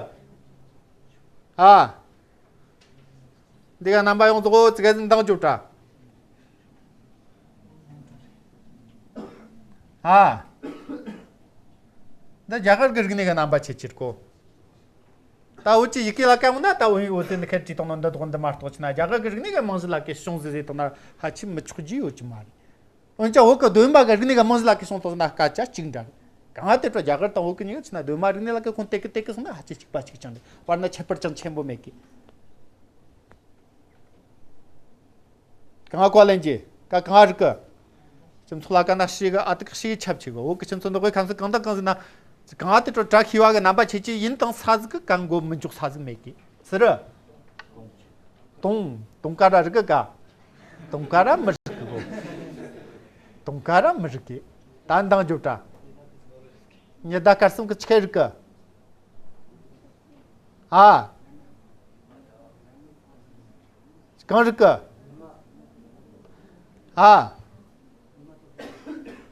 ཨ། འདི་ག་རྣམ་པ་ཡོངས་རྫོགས་ཙི་ག་ཟིན་འདང་རྒྱོབ་དྲ། ཨ། འདི་རྒྱ་གར་གི་རིག་གནས་གི་རྣམ་པ་ཆེ་ཆེར་གོ། ད་འུ་ཅི་ཡི་གེ་ལ་ཀ་འོང་ན་ད་འུ་ཡི་འུ་ཚོས་འདི་ཁ་བྲིས་བཏང་ན་འདི་དག་འདི་མ་གཏོགས་ཆི་ན་རྒྱ་གར་གི་རིག་གནས་གི་རྨང་གཞི་ལ་ཀའི་བྱུང་ཟིག་ཟེར་བཏང་ན་ཧ་ཅི་མི་ཆོག་རྒྱུ་ཡོད་ཀྱི་མ་རེད། འོན་ཀྱང་བོད་གི་གདོད་མ་གི་རིག་གནས་གི་རྨང་གཞི་ལ་ཀའི་སོང་དོགས་ན་སྐད་ཆ་གཅིག་འདྲ་རེད། གང་ང་དེ་འཕྲོ་རྒྱ་གར་དང་བོད་གི་གཉིས་ཀ་ཆི་ན་གདོད་མ་རིག་གནས་ལ་ཀའི་ཁོང་དེ་གི་དེ་གི་སོང་ན་ཧ་ཅི་གཅིག་པ་གཅིག་རྐྱང་རེད། བར་ན་ཁྱད་པར་ཅང་ཆེན་པོ་མེད་གི། གང་ང་གོ་ལེན་གྱི་ཀ་གང་ང་རིག་གི། སྤྱི་ཚོགས་ལ་ཀ་ན་ཞིག་གི་ཨ་ཏི་ཀ་ཞིག་ཁྱབ་ཆེ་གི། བོད་གི་སྤྱི་ཚོགས་འདི་གི་ཁམས་སུ་གང་དང་གང་ཟིག་ན། གང་ང་དེ་འཕྲོ་བཀྲ་ཤིས་པ་གི་རྣམ་པ་ཆེ་ཆེ་ཡིན་དང་ས་ཟིག་གི་ཀ་མགོ་མི་འཇོག་ས་ཟིག་མེད་གི། སི་རི། དུང་། དུང་དཀར་ར་རིག་གི་ཀ། དུང་དཀར་ར་མི་རིག་གི་གོ། དུང་དཀར་ར་མི་རིག་གི། ད་འདང་རྒྱོབ་དྲ། ཉི་ཟླ་སྐར་གསུམ་གི་ཆི་གེ་རིག་གི། ཨ། གང་རིག་གི། ཨ།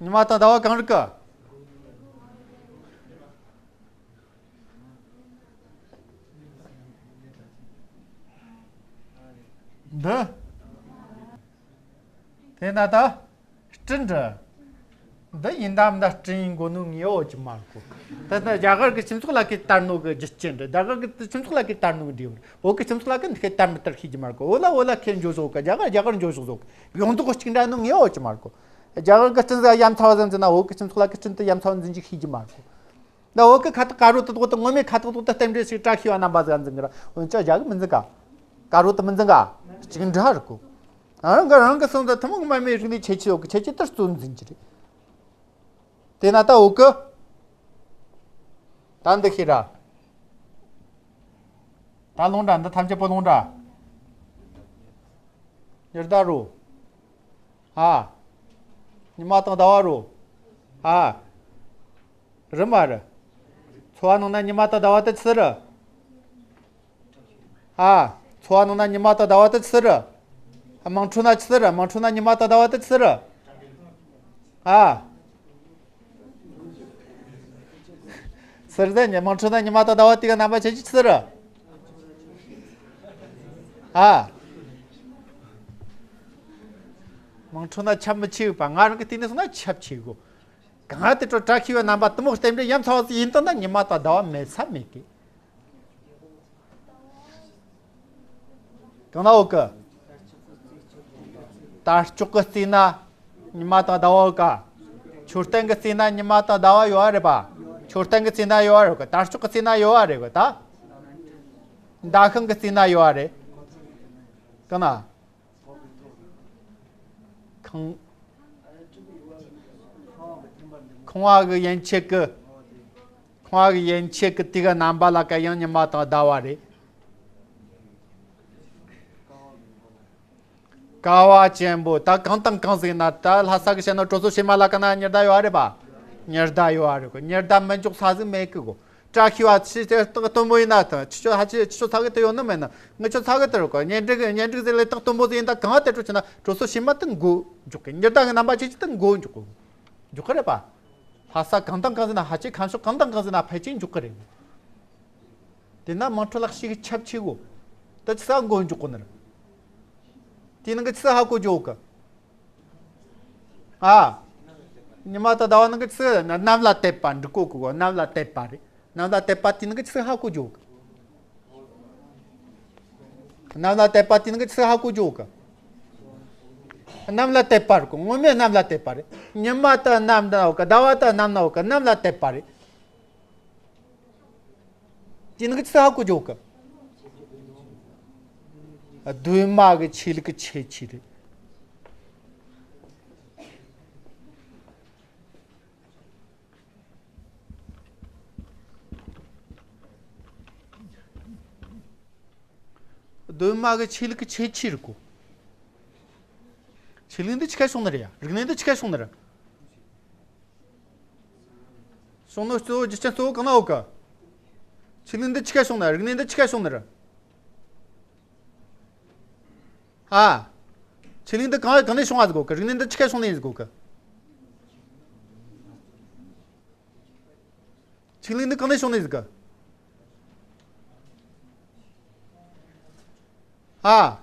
ཉི་མ་དང་ཟླ་བ་གང་རིག་གི། འདི། དེ་ན་ད། སྤྲིན་འདྲ། འདི་ཡིན་དམ་ད་སྤྲིན་ཡིན་དགོས་ནོ་ངེས་པ་ཡོད་ཀྱི་མ་རེད་གོ། ད་ད་རྒྱ་གར་གི་སྤྱི་ཚོགས་ལ་ཁེ་དར་ནོ་གི་རྒྱུ་རྐྱེན་རེད། རྒྱ་གར་གི་སྤྱི་ཚོགས་ལ་ཁེ་དར་ནོ་གི་འབྲས་བུ་རེད། བོད་གི་སྤྱི་ཚོགས་ལ་ཁེ་འདི་ཁེ་དར་མི་དར་ཤེས་ཀྱི་མ་རེད་གོ། བོད་ལ་བོད་ལ་ཁེ་འཇོག་བཟོ་གི། རྒྱ་གར་རྒྱ་གར་འཇོག་བཟོ་གི། ཡོང་དུ་གོ་གཅིག་འདྲ་ནོ་ངེས་པ་ཡོད་ཀྱི་མ་རེད་གོ། རྒྱ་གར་གི་སྤྲིན་ཟིག་ཡ་མཚན་བ་ཟིག་འཛིན་ན་བོད་གི་སྤྱི་ཚོགས་ལ་ཁེ་སྤྲིན་དེ་ཡ་མཚན་བ་འཛིན་རྒྱུ་ཤེས་ཀྱི་མ་རེད་གོ། ད་བོད་གི་ཁ་བཏགས་དཀར་པོ་དེ་དག་དེ་ངོ་མའི་ཁ་བཏགས་དེ་དག་དེ་རྟེན་འབྲེལ་ཞིག་བཀྲ་ཤིས་པ་རྣམ་པ་ཟིག་འཛིན་གི་ར། འོན་ཀྱང་རྒྱ་གི་མི་འཛིན་ག། དཀར་པོ་དེ་མི་འཛིན་ག། གཅིག་འདྲ་རེད་གོ། རང་གི་རང་གི་སོང་ཙང་ཐུན་མོང་མ་མའི་རིག་གནས་ཁྱད་ཆོས་ཡོད་གི། ཁྱད་ཆོས་དེ་གཙོ་འཛིན་གྱི་རེད། དེ་ན་ད་བོད་གི། ད་འདི་ཤེས་ར། ད་ལོང་འདྲ། འདི་ཐམས་ཅད་པོ་ལོང་འདྲ། ཉི་ཟླ་རོ། ཨ། ཉི་མ་དང་ཟླ་བ་རོ། ཨ། རི་མ་རི། ཚོ་བ་ནང་ན་ཉི་མ་དང་ཟླ་བ་དེ་ཆི་རི། ཨ། ཚོ་བ་ནང་ན་ཉི་མ་དང་ཟླ་བ་དེ་ཆི་རི། དམངས་ཁྲོད་ན་ཆི་རི། དམངས་ཁྲོད་ན་ཉི་མ་དང་ཟླ་བ་དེ་ཆི་རི། ཨ། ཟེར་ཏེ་ཉི་དམངས་ཁྲོད་ན་ཉི་མ་དང་ཟླ་བ་དེ་གི་རྣམ་པ་ཆེ་ཆེ་ཆི་རི། ཨ། དམངས་ཁྲོད་ན་ཁྱབ་མི་ཆེ་བ། ང་རང་གི་སྟེང་ནས་སོང་ན་ཁྱབ་ཆེ་གོ། གང་དེ་འཕྲོ་བཀྲ་ཤིས་པའི་རྣམ་པ་དེ་མོ་རྟེན་འབྲེལ་ཡ་མཚན་བ་ཟིག་ཡིན་དང་ན་ཉི་མ་དང་ཟླ་བ་མེད་ས་མེད་གི། གང་ན་འོག་གི། དར་ལྕོག་གི་རྩེ་ན་ཉི་མ་དང་ཟླ་བ་ཡོད་ག། མཆོད་རྟེན་གི་རྩེ་ན་ཉི་མ་དང་ཟླ་བ་ཡོད་རེད་པ། མཆོད་རྟེན་གི་རྩེ་ན་ཡོད་རེད་གོ། དར་ལྕོག་གི་རྩེ་ན་ཡོད་རེད་གོ་ད། མདའ་ཤིང་གི་རྩེ་ན་ཡོད་རེད། གང་ན། ཁང་། ཁང་བ་གི་ཡན་ཆད་གི། ཁང་བ་གི་ཡན་ཆད་གི་དེ་གི་རྣམ་པ་ལ་ཀ་ཡང་ཉི་མ་དང་ཟླ་བ་རེད། ཀ་བ་ཅན་པོ་ད་གང་དང་གང་ཟིག་ན། ད་ལྷ་ས་གི་བཤད་ན་གྲོ་སོ་བྱེ་མ་ལ་ཀ་ན་ཉི་ཟླ་ཡོད་རེད་པ། ཉི་ཟླ་ཡོད་རེད་གོ། ཉི་ཟླ་མི་འཇོག་ས་ཟིག་མེད་གི་གོ། བཀྲ་ཤིས་པ་ཆི་ཆི་སྟག་སྟོན་པོ་ཡིན་ན་ད་ཆི་ཆོ་ཧ་ཆི་ཆི་ཆོ་ཚ་གི་དེ་ཡོད་ནི་མེད་ན། ངི་ཆོ་ཚ་གི་དེ་རེད་གོ། གཉེན་སྒྲིག་གཉེན་སྒྲིག་ཟིག་ལས་སྟག་སྟོན་པོ་ཟིག་ཡིན་ད་གང་དེ་འཕྲོ་ཆི་ན་གྲོ་སོ་བྱེ་མ་དེ་མགོ་འཇོག་གི། ཉི་ཟླ་གི་རྣམ་པ་ཆེ་ཆི་དེ་མགོ་འཇོག་གི། འཇོག་གི་རེད་པ། ལྷ་ས་གང་དང་གང་ཟིག་ན་ཧ་ཅི་ཁམས་ཕྱོགས་གང་དང་གང་ཟིག་ན་ཕལ་ཆེར་འཇོག་གི་རེད། དེ་ན་དམངས་ཁྲོད་ལ་ཞིག་ཁྱབ་ཆེ་གོ། ད་ཆི་ས་མགོ་འཇོག་གོ་ནི་རེད། དེ་ནང་གི་ཆི་ས་ཧ་གོ་འཇོག་གི། ཨ། ཉི་མ་དང་ཟླ་བ་ནང་གི་ཆི་ས་གནམ་ལ་དད་པ་འགྲིག་གོ་གི་གོ། གནམ་ལ་དད་པ་རེད། གནམ་ལ་དད་པ་དེ་ནང་གི་ཆི་ས་ཧ་གོ་འཇོག་གི། གནམ་ལ་དད་པ་དེ་ནང་གི་ཆི་ས་ཧ་གོ་འཇོག་གི། གནམ་ལ་དད་པ་རེད་གོ། ངོ་མས་གནམ་ལ་དད་པ་རེད། ཉི་མ་དང་གནམ་ན་ཡོད་གི། ཟླ་བ་དང་གནམ་ན་ཡོད་གི། གནམ་ལ་དད་པ་རེད། དེ་ནང་གི་ཆི་ས་ཧ་གོ་འཇོག་གི། གདོད་མ་གི་ཆོས་ལུགས་ཀྱི་ཁྱད་ཆོས་རེད། གདོད་མ་གི་ཆོས་ལུགས་ཀྱི་ཁྱད་ཆོས་རེད་གོ། ཆོས་ལུགས་འདི་ཆི་ཁ་བྱུང་ནི་རེད་ཡ། རིག་གནས་འདི་ཆི་ཁ་བྱུང་ནི་རེད། བྱུང་ནོ་གཙོ་བོ་རྒྱུ་རྐྱེན་གཙོ་བོ་གང་ན་ཡོད་གི། ཆོས་ལུགས་འདི་ཆི་ཁ་བྱུང་ནི། རིག་གནས་འདི་ཆི་ཁ་བྱུང་ནི་རེད། ཨ། ཆོས་ལུགས་འདི་གང་གང་ནས་བྱུང་བ་ཟིག་གོ་གི། རིག་གནས་འདི་ཆི་ཁ་བྱུང་ནི་ཟིག་གོ་གི། ཆོས་ལུགས་འདི་གང་ནས་བྱུང་ནི་ཟིག་གི། ཨ།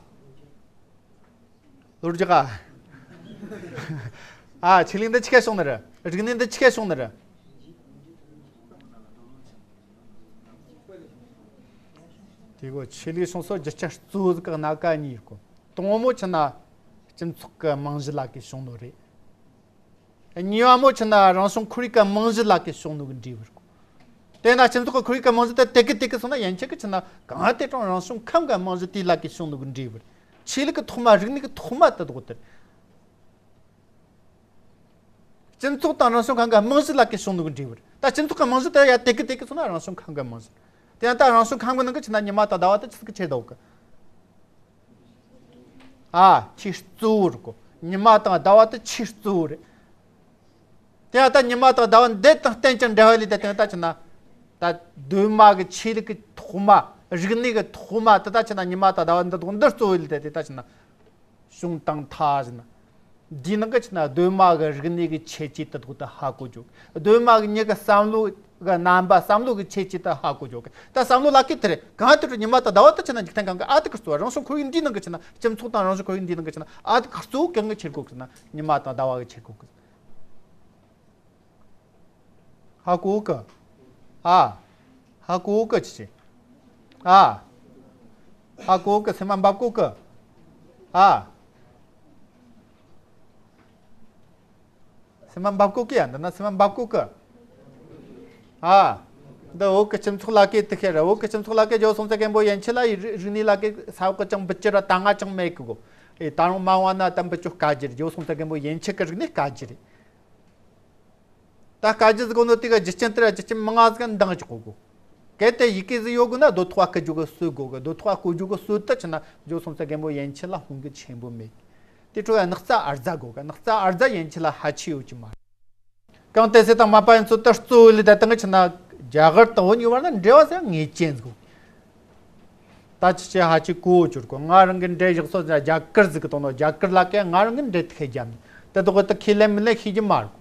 ལོ་རྒྱག་ག། ཨ། ཆོས་ལུགས་འདི་ཆི་ཁ་བྱུང་ནི་རེད། རིག་གནས་འདི་ཆི་ཁ་བྱུང་ནི་རེད། དེ་གོ། ཆོས་ལུགས་བྱུང་སོ་རྒྱུ་རྐྱེན་གཙོ་བོ་ཟིག་གི་སྣ་ཁ་གཉིས་གོ། དང་པོ་ཆི་ན་སྤྱི་ཚོགས་ཀྱི་རྨང་གཞི་ལ་ཀའི་བྱུང་ནོ་རེད། གཉིས་པ་མོ་ཆི་ན་རང་བྱུང་ཁོར་ཡུག་གི་རྨང་གཞི་ལ་ཀའི་བྱུང་ནོ་གི་འབྲས་བུ་རེད་གོ། དེ་ན་སྤྱི་ཚོགས་ཀྱི་ཁོར་ཡུག་གི་རྨང་གཞི་དེ་དེ་གི་དེ་གི་སོང་ན་ཡན་ཆད་ཀྱི་ཆི་ན་གང་དེ་ཀྲང་རང་བྱུང་ཁམས་ཀྱི་རྨང་གཞི་དེ་ལ་ཀའི་བྱུང་ནོ་གི་འབྲས་བུ་རེད། ཆོས་ལུགས་ཀྱི་ཐོག་མ། རིག་གནས་ཀྱི་ཐོག་མ་དེ་དག་དེ་རེད། སྤྱི་ཚོགས་དང་རང་བྱུང་ཁམས་ཀྱི་རྨང་གཞི་ལ་ཀའི་བྱུང་ནོ་གི་འབྲས་བུ་རེད། ད་སྤྱི་ཚོགས་ཀྱི་རྨང་གཞི་དེ་ཡ་དེ་གི་དེ་གི་སོང་ན་རང་བྱུང་ཁམས་ཀྱི་རྨང་གཞི་རེད། དེ་ཡང་ད་རང་བྱུང་ཁམས་ཀྱི་ནང་གི་ཆི་ན་ཉི་མ་དང་ཟླ་བ་དེ་ཆི་ཟིག་གི་ཆེད་དུ་གི། ཨ། ཆོས་གཙོ་བོ་རེད་གོ། ཉི་མ་དང་ཟླ་བ་དེ་ཆོས་གཙོ་བོ་རེད། དེ་ཡང་ད་ཉི་མ་དང་ཟླ་བ་འདི་དང་གཏན་གྱི་འབྲེལ་བ་ལས་དེ་དེ་ད་ཆི་ན། ད་གདོད་མ་གི་ཆོས་ལུགས་ཀྱི་ཐོག་མ། རིག་གནས་ཀྱི་ཐོག་མ་དེ་ད་ཆི་ན་ཉི་མ་དང་ཟླ་བ་འདི་དག་འདི་གཙོ་བོ་ལས་དེ་དེ་ད་ཆི་ན། བྱུང་བཏང་ཐལ་ཟེར་ན། འདིའི་ནང་གི་ཆི་ན་གདོད་མ་གི་རིག་གནས་ཀྱི་ཁྱད་ཆོས་དེ་དག་ད་ཧ་གོ་རྒྱུ། གདོད་མ་གི་མྱི་གི་བསམ་བློ་གི་རྣམ་པ། བསམ་བློ་གི་ཁྱད་ཆོས་དེ་ཧ་གོ་རྒྱུ། ད་བསམ་བློ་ལ་ཀའི་དེ་རེད། གང་དེ་འཕྲོ་ཉི་མ་དང་ཟླ་བ་དེ་ཆི་ན་འཇིག་རྟེན་གང་གི་ཨ་དེ་གི་གཙོ་བོ། རང་བྱུང་ཁོར་ཡུག་འདིའི་ནང་གི་ཆི་ན། སྤྱི་ཚོགས་དང་རང་བྱུང་ཁོར་ཡུག་འདིའི་ནང་གི་ཆི་ན་ཨ་དེ་གི་གཙོ་བོ་གང་གི་ཁྱེར་གོ་གི་ཟེར་ན། ཉི་མ་དང་ཟླ་བ་གི་ཁྱེར་གོ་གི་ཟེར་ན། ཧ་གོ་གི། ཨ། ཧ་གོ་གི་ཆི་ཆི། ཨ། ཧ་གོ་གི། སེམས་མ་འབབ་གོ་གི། ཨ། སེམས་མ་འབབ་གོ་གི་ཡ། འདི་ན་སེམས་མ་འབབ་གོ་གི། ཨ། འདི་བོད་ཀྱི་སྤྱི་ཚོགས་ལ་ཀའི་དེ་ཁེ་རེད། བོད་ཀྱི་སྤྱི་ཚོགས་ལ་ཀའི་ཇོ་སོང་ཚེ་རྒན་པོ་ཡན་ཆད་ལ་ཡི་རིག་རིག་གནས་ལ་ཀའི་ས་འོག་གི་ཅང་འབུད་རྒྱུ་ར་ད་ང་ཅང་མེད་གི་གོ། ཨེ། ད་རུང་མ་འོངས་ན་ད་འབུད་རྒྱུ་དཀའ་རྒྱུ་རེད། ཇོ་སོང་ཚེ་རྒན་པོ་ཡན་ཆད་ཀྱི་རིག་གནས་དཀའ་རྒྱུ་རེད། ད་དཀའ་རྒྱུ་ཟེར་གོ་ནོ་དེ་གི་རྒྱུ་རྐྱེན་དེ་ར་རྒྱུ་རྐྱེན་མང་ང་ཟིག་འདང་རྒྱག་གོ་གོ། གལ་ཏེ་ཡི་གེ་ཟིག་ཡོད་དགོས་ན་རྡོ་ཐོག་བརྐོ་རྒྱུ་གི་སྲོལ་དགོས་གི། རྡོ་ཐོག་བརྐོ་རྒྱུ་གི་སྲོལ་དེ་ཆི་ན་ཇོ་སོང་ཚེ་རྒན་པོ་ཡན་ཆད་ལ་དཔུང་གི་ཆེན་པོ་མེད། དེ་འཕྲོ་ཡ་སྣག་ཚ་ཨར་ཛ་དགོས་གི། སྣག་ཚ་ཨར་ཛ་ཡན་ཆད་ལ་ཧ་ཆི་ཡོད་ཀྱི་མ་རེད། གང་དེ་སེ་དང་མ་པ་ཡན་ཚོ་ད་གཙོ་བོ་ལས་ད་དང་གི་ཆི་ན་རྒྱ་གར་དང་བོད་གཉིས་བར་ན་འབྲེལ་བ་ཟེར་ངེས་ཅན་ཟིག་གོ། ད་ཅི་ཅི་ཧ་ཅི་གོ་བཅུར་གོ། ང་རང་གི་འདྲེ་བཞག་སོ་རྒྱ་གར་ཟིག་གི་དོན་ནོ། རྒྱ་གར་ལ་ཀའི་ང་རང་གི་འདྲེ་ཐུག་ཁེ་རྒྱབ་ནི་དེ་དག་ད་ཁས་ལེན་མི་ལེན་ཤེས་ཀྱི་མ་རེད་གོ།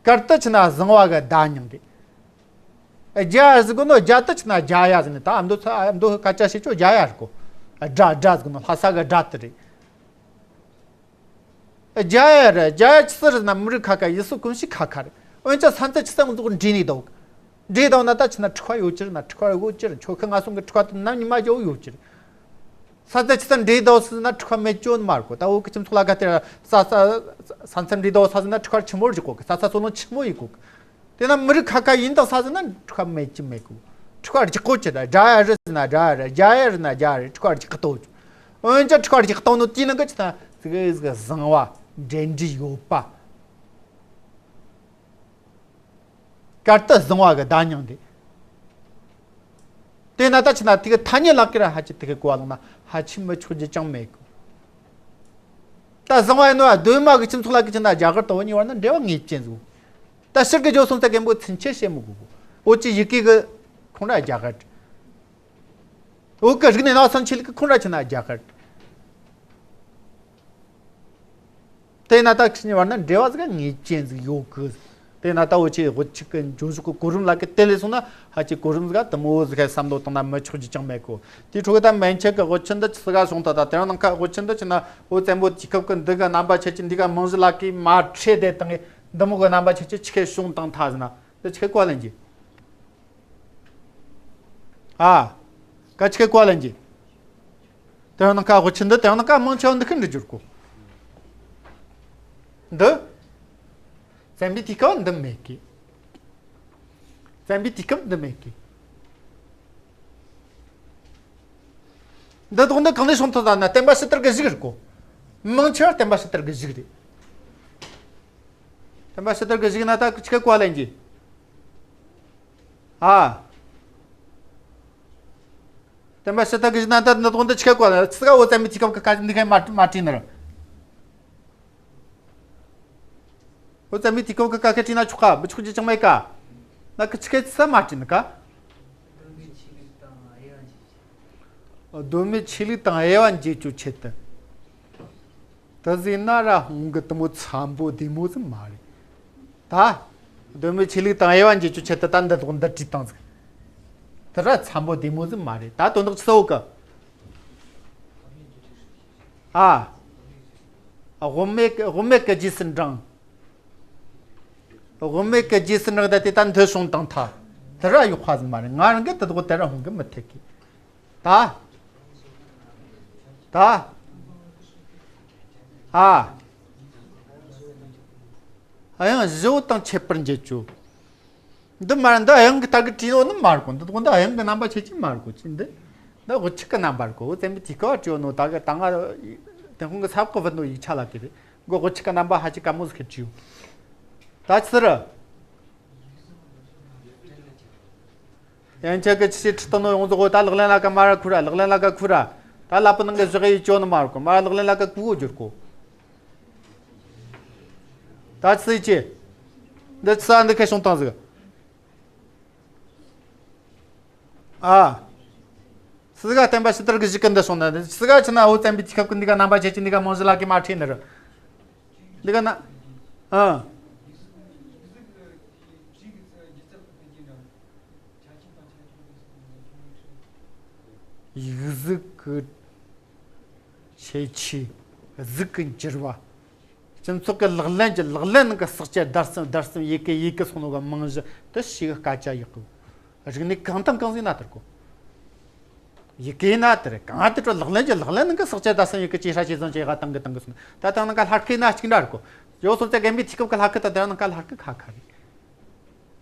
གར་དེ་ཆི་ན་བཟང་བ་གི་བརྡ་རྙིང་རེད། རྒྱ་ཟེར་གོ་ནོ་རྒྱ་དེ་ཆི་ན་རྒྱ་ཡ་ཟེར་ནི། ད་ཨ་མདོ་ཚ་ཨ་མདོ་སྐད་ཆ་བཤད་ཆོ་རྒྱ་ཡ་རེད་གོ། དགྲ་དགྲ་ཟེར་གོ་ནོ་ལྷ་ས་གི་དགྲ་དེ་རེད། རྒྱ་ཡ་རེད། རྒྱ་ཡ་ཆི་ཟེར་ན་མི་རིགས་ཁ་ཁ། ཡུལ་སྲོལ་གོམས་གཤིས་ཁ་ཁ་རེད། འོན་ཀྱང་ས་མཚམས་ཆི་ཟེར་ང་ཚོ་འདྲེས་ནས་འདུག་འདྲེས་འདུག་ན་ད་ཆི་ན་འཁྲུག་པ་ཡོད་ཀྱི་རེད་ན། འཁྲུག་པ་ཡོད་ཀྱི་རེད། ཁྱོ་ག་ང་སོང་གི་འཁྲུག་པ་དེ་ནམ་ཉི་མ་རྒྱལ་བོ་ཡོད་ཀྱི་རེད། ས་མཚམས་ཆི་ཟེར་འདྲེས་འདུག་ཟེར་ན་འཁྲུག་པ་མེད་ཀྱི་ཡོད་ནི་མ་རེད་གོ། ད་བོད་ཀྱི་སྤྱི་ཚོགས་ལ་ག་དེ་ས་ས་ས་མཚམས་འདྲེས་འདུག་ས་ཟེར་ན་འཁྲུག་པ་ཆི་མོ་རེད་གོ་གི། ས་ས་སོ་ནོ་ཆི་མོ་ཡིན་གོ་གི། དེ་ན་མི་རིགས་ཁ་ཁ་ཡིན་དང་ས་ཟིག་ན་འཁྲུག་པ་མེད་ཀྱི་མེད་གོ། འཁྲུག་པ་རྒྱག་གོ་ཅི་ད། དགྲ་ཡ་རི་ཟིག་ན་དགྲ་ཡ་རི། རྒྱ་ཡ་རི་ན་རྒྱ་རི། འཁྲུག་པ་རྒྱག་གི་ཏོ། འོན་ཀྱང་འཁྲུག་པ་རྒྱག་གཏོང་ནོ་དེའི་ནང་གི་ཅི་ད་ཟིག་ཟིག་བཟང་བ། འབྲེལ་འདྲིས་ཡོད་པ། གར་དུ་བཟང་བ་གི་བརྡ་མྱངས་ཏེ། དེ་ན་ད་ཆི་ན་དེ་གི་ཐ་སྙད་ལ་ཀི་ར་ཧ་ཅི་དེ་གི་གོ་བ་ལོང་ན་ཧ་ཅི་མི་ཆོག་རྒྱུ་ཅང་མེད་གི། ད་བཟང་བ་ཡིན་ནོ་གདོད་མ་གི་སྤྱི་ཚོགས་ལ་ཀི་ཆི་ན་རྒྱ་གར་དང་བོད་གཉིས་བར་ན་འབྲེལ་བ་ངེས་ཅན་ཟིག། ད་ཕྱིར་གི་ཇོ་སོང་ཙེ་རྒན་པོ་ཚུན་ཆད་བཤད་མི་དགོས་གི། བོད་ཀྱི་ཡི་གེ་གི་ཁོང་ར་རྒྱ་གར། བོད་ཀྱི་རིག་གནས་ནང་སང་ཆོས་ལུགས་ཀྱི་ཁོང་ར་ཆི་ན་རྒྱ་གར། དེ་ན་ད་ཁྱེད་གཉིས་བར་ན་འབྲེལ་བ་ཟིག་ངེས་ཅན་ཟིག་ཡོད་གི། དེ་ན་ད་འུ་ཆོས་དབུ་ཁྲིད་ཀྱི་འགྱོ་ཕྱོགས་ཀྱི་གོ་རིམ་ལ་ཀི་དེ་ལས་སོང་ན་ཧ་ཅི་གོ་རིམ་ཟིག་དེ་མོ་ཟིག་བསམ་བློ་བཏང་ན་མི་ཆོག་རྒྱུ་ཅང་མེད་གོ། དེའི་འཕྲོ་གི་ད་མན་ཆད་ཀྱི་དབུ་ཁྲིད་འདི་ཆི་ཟིག་ག་སོང་ད། ད་དེ་རིང་ནངས་ཁ་དབུ་ཁྲིད་འདི་ཆི་ན་བོད་བཙན་པོ་དུས་སྐབས་ཀྱི་འདི་གི་རྣམ་པ་ཆེ་ཆེ་འདི་ག་མིང་གཞི་ལ་ཀི་མ་ཁྲེལ་དེ་དང་འདི་མོ་གི་རྣམ་པ་ཆེ་ཆེ་ཆི་ཁེ་བྱུང་བཏང་ཐལ་ཟེར་ན་འདི་ཆི་ཁེ་གོ་ལེན་གྱི། ཨ། ཀ་ཆི་ཁེ་གོ་ལེན་གྱི། དེ་རིང་ནངས་ཁ་དབུ་ཁྲིད་འདི་དེ་རིང་ནངས་ཁ་མང་ཆེ་བ་འདི་ཁེ་འདྲི་རྒྱུ་རེད་གོ། འདི། བཙན་པོའི་དུས་སྐབས་འདི་མེད་གི། བཙན་པོའི་དུས་སྐབས་འདི་མེད་གི། འདི་དོག་འདི་གང་ནས་བྱུང་ཐུབ་ད་ན་བསྟན་པ་ཕྱི་དར་གི་གཞུག་རེད་གོ། མང་ཆེ་བ་བསྟན་པ་ཕྱི་དར་གི་གཞུག་རེད། བསྟན་པ་ཕྱི་དར་གི་གཞུག་ན་ད་ཆི་ཁེ་གོ་ལེན་གྱི། ཨ། བསྟན་པ་ཕྱི་དར་གི་གཞུག་ན་ད་འདི་དོག་འདི་ཆི་ཁེ་གོ་ལེན། ཆི་ག་བོད་བཙན་པོའི་དུས་སྐབས་ཀྱི་ཁ་འདི་ཁེ་མ་མ་བྲིས་ནི་རེད། བོད་བཙན་པོའི་དུས་སྐབས་ཀྱི་ཁ་ཁེ་བྲིས་ན་ཆོག་ག། མི་ཆོག་རྒྱུ་ཅང་མེད་ག། ན་ཀི་ཆི་ཁེ་ཆི་ས་མ་བྲིས་ནི་ག། གདོད་མའི་ཆོས་ལུགས་དང་དབྱེ་བ་འབྱེད་རྒྱུའི་ཆེད་དུ། དེ་ཟིག་ན་ར་ཧོང་གི་དེ་མོ་འཚམ་པོ་བདེ་མོ་ཟིག་མ་རེད། ད། གདོད་མའི་ཆོས་ལུགས་དང་དབྱེ་བ་འབྱེད་རྒྱུའི་ཆེད་དུ་ད་འདི་དོག་འདི་བྲིས་བཏང་ཟིག། དེ་ར་འཚམ་པོ་བདེ་མོ་ཟིག་མ་རེད། ད་དོན་དག་ཆི་ཟིག་གི། ཨ། དབུ་མེད་དབུ་མེད་ཀྱི་རྗེས་སུ་འབྲང་། དབུ་མེད་ཀྱི་རྗེས་སུ་འབྲང་ད་དེ་ད་འདི་བྱུང་བཏང་ཐལ། དེ་ར་ཡག་པ་ཟིག་མ་རེད། ང་རང་གི་དེ་དོག་དེ་ར་ཧོང་གི་མི་ཐེག་གི། ད། ད། ཨ། དབྱངས་བཞི་བོ་དང་ཁྱད་པར་འབྱེད་རྒྱུ། འདི་མ་འདི་དབྱངས་ཀྱི་ད་གི་བྲིས་ཡོད་ནི་མ་རེད་གོ། འདི་དག་འདི་དབྱངས་ཀྱི་རྣམ་པ་ཆེ་ཆེ་མ་རེད་གོ། ཅི་འདི། འདི་དབུ་ཁྲིད་ཀྱི་རྣམ་པ་རེད་གོ། བོད་བཙན་པོའི་དུས་སྐབས་བྲིས་ཡོད་ནོ་ད་གི་ད་ང་། དེ་ཁོང་གི་ས་བག་གི་བུད་ནོ་ཡིག་ཆ་ལ་གི་རེད་གོ། དབུ་ཁྲིད་ཀྱི་རྣམ་པ་ཧ་ཅི་དཀའ་མོ་ཟིག་གི་བྲིས་ཡོད། ད་ཆི་རེད། ཡན་ཆད་ཀྱི་ཆི་ཁྲིད་བཏང་ནོ་ཡོངས་རྫོགས་གོ། ད་ལག་ལེན་ལ་ཀ་མ་ར་ཁུ་ར། ལག་ལེན་ལ་ཀ་ཁུ་ར། ད་ལ་པི་ནང་གི་བཞག་ཡིག་བཅོ་ནི་མ་རེད་གོ། མ་ར་ལག་ལེན་ལ་ཀ་ཁུ་གོ་བསྒྱུར་གོ། ད་ཆི་ཟིག་ཅི། འདི་ཆི་ས་འདི་ཁེ་བྱུང་བཏང་ཟིག། ཨ། སི་ག་བསྟན་པ་ཕྱི་དར་གི་གཞུག་གི་འདི་སོང་ན་སི་ག་ཆི་ན་བོད་བཙན་པོའི་དུས་སྐབས་ཀྱི་འདི་ག་རྣམ་པ་ཆེ་ཆེ་འདི་ག་མང་གཞི་ལ་གི་མ་ཁྲིད་ནི་རེད། འདི་ག་ན། ཨ། ཡིག་གཟུགས་ཀྱི་ཁྱད་ཆོས། གཟུགས་ཀྱི་འགྱུར་བ། སྤྱི་ཚོགས་ཀྱི་ལག་ལེན་གྱི་ལག་ལེན་ནང་གི་ཟག་བཅས་བརྡར་གསུམ་བརྡར་གསུམ་ཡི་གེ་ཡི་གེ་སོགས་ནོ་གི་རྨང་གཞི་དེ་ཞིག་སྐད་ཆ་ཡག་གི། རིག་གནས་གང་དང་གང་ཟིག་ན་དེར་གོ། ཡི་གེ་ན་དེར་གང་དེ་འཕྲོ་ལག་ལེན་གྱི་ལག་ལེན་ནང་གི་ཟག་བཅས་བརྡར་གསུམ་ཡི་གེ་ཅི་ཧྲ་ཅི་བཟང་ཅི་ཡག་ག་བཏང་གི་བཏང་གི་སོང་། ད་དེ་ནང་ག་ལྷ་སྐུ་ན་གཅིག་འདྲ་རེད་གོ། ཇོ་སོང་ཙེ་རྒན་པོའི་དུས་སྐབས་ཀྱི་ལྷ་སྐུ་དང་དེ་ནང་ག་ལྷ་སྐུ་ཁ་ཁ་རེད།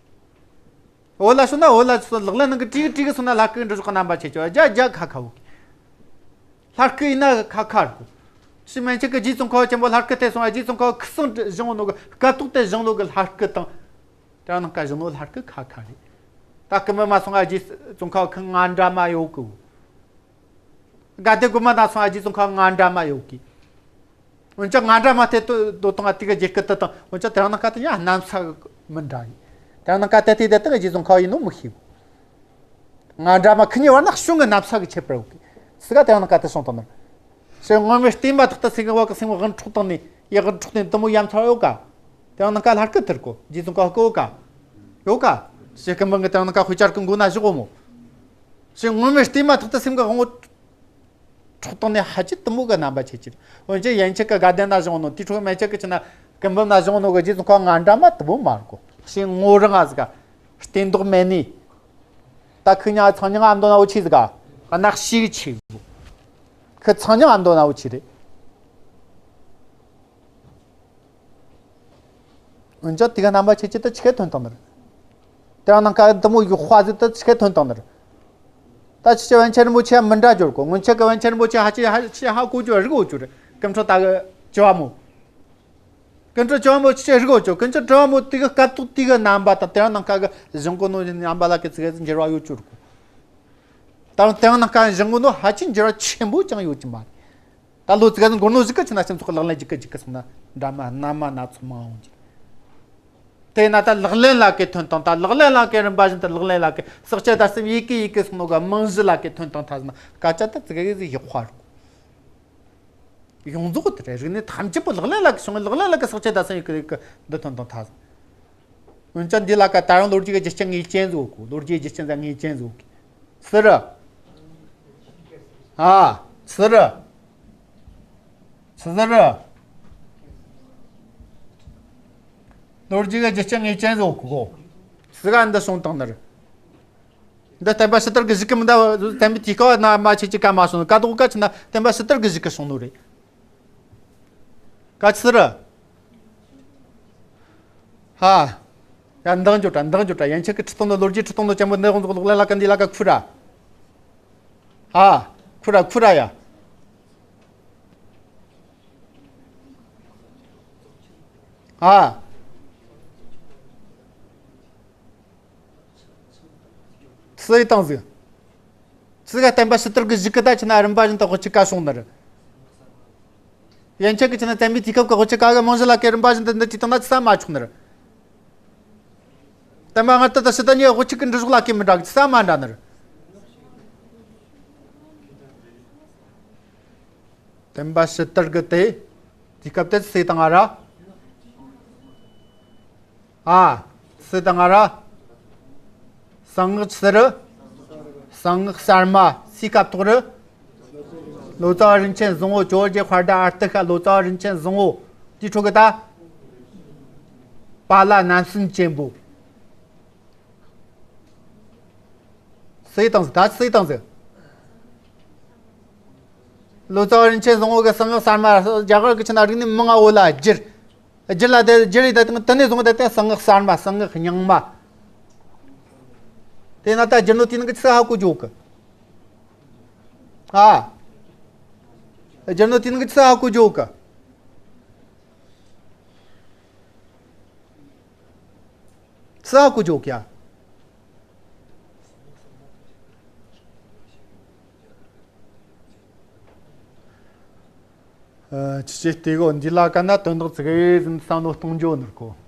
བོད་ལ་སོང་ན་བོད་ལ་སོང་ལག་ལེན་ནང་གི་བྲིས་བྲིས་གི་སོང་ན་ལྷ་སྐུ་འབྲི་ཆོག་གི་རྣམ་པ་ཆེ་ཆེ་བ་རྒྱ་རྒྱ་ཁ་ཁ་བོ། ལྷ་སྐུ་ཡིན་ན་ཁ་ཁ་རེད་གོ། ཕྱི་མན་ཆད་ཀྱི་རྗེ་ཙོང་ཁ་བ་ཆེན་པོ་ལྷ་སྐུ་དེ་སོང་། རྗེ་ཙོང་ཁ་བ་ཁུ་སང་བཞེངས་ནོ་གི་སྐུ་ཐོག་དེ་བཞེངས་ནོ་གི་ལྷ་སྐུ་དང་། དེ་ནང་ཀ་བཞེངས་ནོ་ལྷ་སྐུ་ཁ་ཁ་རེད། ད་སྐུ་འབུམ་མ་སོང་ང་རྗེ་ཙོང་ཁ་བ་ཁུ་ང་འདྲ་མ་ཡོད་གི། དགའ་ལྡན་དགོན་པ་ན་སོང་ང་རྗེ་ཙོང་ཁ་བ་ང་འདྲ་མ་ཡོད་གི། འོན་ཀྱང་ང་འདྲ་མ་དེ་དོ་དོ་དང་དེ་གི་རྒྱུད་སྐུ་དེ་དང་། འོན་ཀྱང་དེ་རིང་ནངས་ཀ་དེ་ཡང་གནམ་ས་མི་འདྲ་ཡིན། དེ་རིང་ནངས་ཀ་དེ་དེ་དེ་དེ་གི་རྗེ་ཙོང་ཁ་བ་ཡིན་ནོ་མི་ཤེས། ང་འདྲ་མ་ཁི་གཉིས་བར་ན་གཞུང་གི་གནམ་ས་གི་ཁྱད་པར་ཡོད་གི། སི་ག་དེ་རིང་ནངས་ཀ་དེ་སོང་དང་ནི། ཞེས་ངོ་མའི་བལྟས་མ་ཐག་ཏུ་སེམས་ཀྱི་བ་གི་སེམས་དབང་འཕྲོག་བཏང་ནས་ཡི་དབང་འཕྲོག་བཏང་དེ་མོ་ཡ་མཚར་ཡོད་ག། དེ་རིང་ནངས་ཀ་ལྷ་སྐུ་དེར་གོ། རྗེ་ཙོང་ཁ་བ་སྐུ་ཡོད་ག། ཡོད་ག། ཞེས་སྐུ་འབུམ་གི་དེ་རིང་ནངས་ཀ་དཔེ་ཆ་གི་མགོ་ན་བཞག་གོ་མོ། ཞེས་ངོ་མའི་བལྟས་མ་ཐག་ཏུ་སེམས་ཀྱི་དབང་པོ་འཕྲོག་བཏང་ནས་ཧ་ཅི་དེ་མོ་གི་རྣམ་པ་ཆེ་ཆེ། འོན་ཀྱང་ཡན་ཆད་ཀྱི་དགའ་ལྡན་ན་བཞེངས་ནོ་དེའི་འཕྲོ་མན་ཆད་ཀྱི་ཆི་ན་སྐུ་འབུམ་ན་བཞེངས་ནོ་གི་རྗེ་ཙོང་ཁ་བ་ང་འདྲ་མ་དེ་མོ་མ་རེད་གོ། ཞེས་ངོ་རང་ང་ཟིག་ག་སྟེང་མདོག་མེད་ནི། ད་ཁི་ཉ་ཚང་ཉ་ང་མདོ་ན་འུ་ཆི་ཟིག་ག་གནག་ཤིག་ཆེ་གོ། ཁི་ཚང་ཉ་ང་མདོ་ན་འུ་ཆི་རེད། འོན་ཀྱང་དེ་ག་རྣམ་པ་ཆེ་ཆེ་དེ་ཆི་ག་ཐོན་བཏང་ནི་རེད། དེ་རང་ནང་ཀ་འདི་མོ་ཡོག་ཧ་ཟིག་ད་ཆི་གེ་ཐོན་བཏང་ནི་རེད། ད་ཆི་ཆི་པཎ་ཆེན་རིན་པོ་ཆེ་མི་འདྲ་འགྱུར་གོ། སྔོན་ཆད་གི་པཎ་ཆེན་རིན་པོ་ཆེ་ཧ་ཅི་ཧ་ཅི་ཧ་གོ་རྒྱུ་རིག་གོ་རྒྱུ་རེད། སྐུ་ཕྲེང་ད་གི་བཅུ་བ་མོ། སྐུ་ཕྲེང་བཅུ་བ་མོ་ཆི་ཆི་རིག་གོ་རྒྱུ། སྐུ་ཕྲེང་བཅུ་བ་མོ་དེ་གི་སྐབས་ཐོག་དེ་གི་རྣམ་པ་དང་དེ་རང་ནང་ཀ་གི་བཞེངས་གོ་ནོ་རྣམ་པ་ལ་གི་ཙི་གེ་འགྱུར་བ་ཡོད་རྒྱུ་རེད་གོ། ད་རུང་དེ་རང་ནང་ཀ་བཞེངས་གོ་ནོ་ཧ་ཅི་འགྱུར་བ་ཆེན་པོ་ཅང་ཡོད་རྒྱུ་མ་རེད། ད་ལོ་ཙི་གེ་ཟིག་འགོར་ནོ་ཟིག་གི་ཕྱི་ན་སྤྱི་ཚོགས་ལག་ལེན་ཅིག་གི་ཅིག་གི་སོང་ན་འདྲ་མ་སྣ་མ་སྣ་ཚོགས་མང་བ་འོང་རྒྱུ། དེས་ན་ད་ལག་ལེན་ལ་གི་ཐོན་སྟངས། ད་ལག་ལེན་ལ་གི་རིམ་པ་བཞིན་དུ་ལག་ལེན་ལ་གི་ཟག་བཅས་ཟླ་གསུམ་ཡི་གེ་ཡི་གེ་སོང་ནོ་གི་རྨང་གཞི་ལ་གི་ཐོན་སྟངས་ཐ་ཟིན་ན་སྐད་ཆ་ད་ཙི་གེ་ཟིག་ཡག་པ་རེད། ཡོངས་རྫོགས་དེ་རེད། རིག་གནས་ཐམས་ཅད་པོ་ལག་ལེན་ལ་གི་བྱུང་བའི་ལག་ལེན་ལ་གི་ཟག་བཅས་ཟླ་གསུམ་ཡི་གེ་གི་འདི་ཐོན་སྟངས་ཐ་ཟིན། འོན་ཀྱང་འདི་ལ་ཀ་ད་རུང་ལོ་རྒྱུས་ཀྱི་རྒྱུ་རྐྱེན་ངེས་ཅན་ཟིག་ཡོད་གོ། ལོ་རྒྱུས་རྒྱུ་རྐྱེན་ཟིག་ངེས་ཅན་ཟིག་ཡོད་གི། སི་རི། ཨ། སི་རི། སི་རི། ལོ་རྒྱུས་ཀྱི་རྒྱུ་རྐྱེན་ངེས་ཅན་ཟིག་ཡོད་གོ། སི་ག་འདི་སོང་དང་ནི་རེད། འདི་བསྟན་པ་ཕྱི་དར་གི་གཞུག་གི་མི་འདའ་བ་བསྟན་པའི་དུས་སྐབས་ན་མ་ཆེ་ཅིག་ག་མ་སོང་། ཀ་དོག་ཀ་ཆི་ན་བསྟན་པ་ཕྱི་དར་གི་གཞུག་གི་སོང་ནོ་རེད། ཀ་ཆི་ར། ཧ། ཡ་འདང་རྒྱོ་དྲ་འདང་རྒྱོ་དྲ། ཡན་ཆད་ཀྱི་ཁྲི་སྟོང་ནོ་ལོ་རྒྱུས་ཁྲི་སྟོང་ནོ་ཅན་པོ་འདི་དབང་ཚོགས་ལོག་ལེན་ལ་ཀ་འདི་ལ་ཀ་ཁུ་ར། ཧ། ཁུ་ར་ཁུ་ར་ཡ། ཧ། སུ་ཡི་དང་ཟིག་སུ་ག་བསྟན་པ་ཕྱི་དར་གི་གཞུག་གི་ད་ཆི་ན་རིམ་པ་བཞིན་དུ་དབུ་ཁྲིད་ཀ་སོང་ནི་རེད། ཡན་ཆད་ཀྱི་ཆི་ན་བསྟན་པའི་དུས་སྐབས་ཀྱི་དབུ་ཁྲིད་ཀ་གི་རྨང་གཞི་ལ་ཀའི་རིམ་པ་བཞིན་དུ་འདི་བྲིས་བཏང་ན་ཆི་ས་མ་ཆོག་ནི་རེད། བསྟན་པ་སྔར་དུ་དང་ཕྱི་དར་གཉིས་དབུ་ཁྲིད་ཀྱི་འདྲི་གཞོགས་ལ་ཀའི་མི་འདྲ་གི་ཆི་ས་མ་འདྲ་ནི་རེད། བསྟན་པ་ཕྱི་དར་གི་དེ་དུས་སྐབས་དེ་སུ་དང་ང་ར། ཨ། སུ་དང་ང་ར། གསང་སྔགས་ཆི་རུ། གསང་སྔགས་གསར་མ་སུའི་སྐབས་ཐོག་རུ། ལོ་ཙཱ་བ་རིན་ཆེན་བཟང་བོ། ཇོ་བོ་རྗེ་དཔལ་ལྡན་ཨར་ཏི་ཤ། ལོ་ཙཱ་བ་རིན་ཆེན་བཟང་བོ། དེའི་འཕྲོ་གི་ད། པཱ་ལ་རྣམ་གསུམ་ཅན་པོ། སུ་དང་ཟིག་ད་སུ་དང་ཟིག་ལོ་ཙཱ་བ་རིན་ཆེན་བཟང་བོ་གི་གསང་སྔགས་གསར་མ་རྒྱ་གར་གི་ཆི་ན་རིག་གནས་མང་ང་བོ་ལ་བསྒྱུར། རྒྱུད་ལ་དེ་རྒྱུད་རེ་དེ་དང་དེ་ནས་བཟུང་སྟེ་གསང་སྔགས་གསར་མ། གསང་སྔགས་རྙིང་མ། དེ་ན་ད་རྒྱུད་ནོ་དེ་ནང་གི་ཆི་ཧ་གོ་རྒྱུ་གི། ཨ། རྒྱུད་ནོ་དེ་ནང་གི་ཆི་ཧ་གོ་རྒྱུ་གི། ཆི་ཧ་གོ་རྒྱུ་གི་ཡ། ཨ། ཅི་ཅི་སྟེ་གོ་འདི་ལ་ཀ་ན་དོན་དག་ཙི་གེ་ཟིན་བསམ་བློ་གཏོང་རྒྱུ་ནོར་གོ།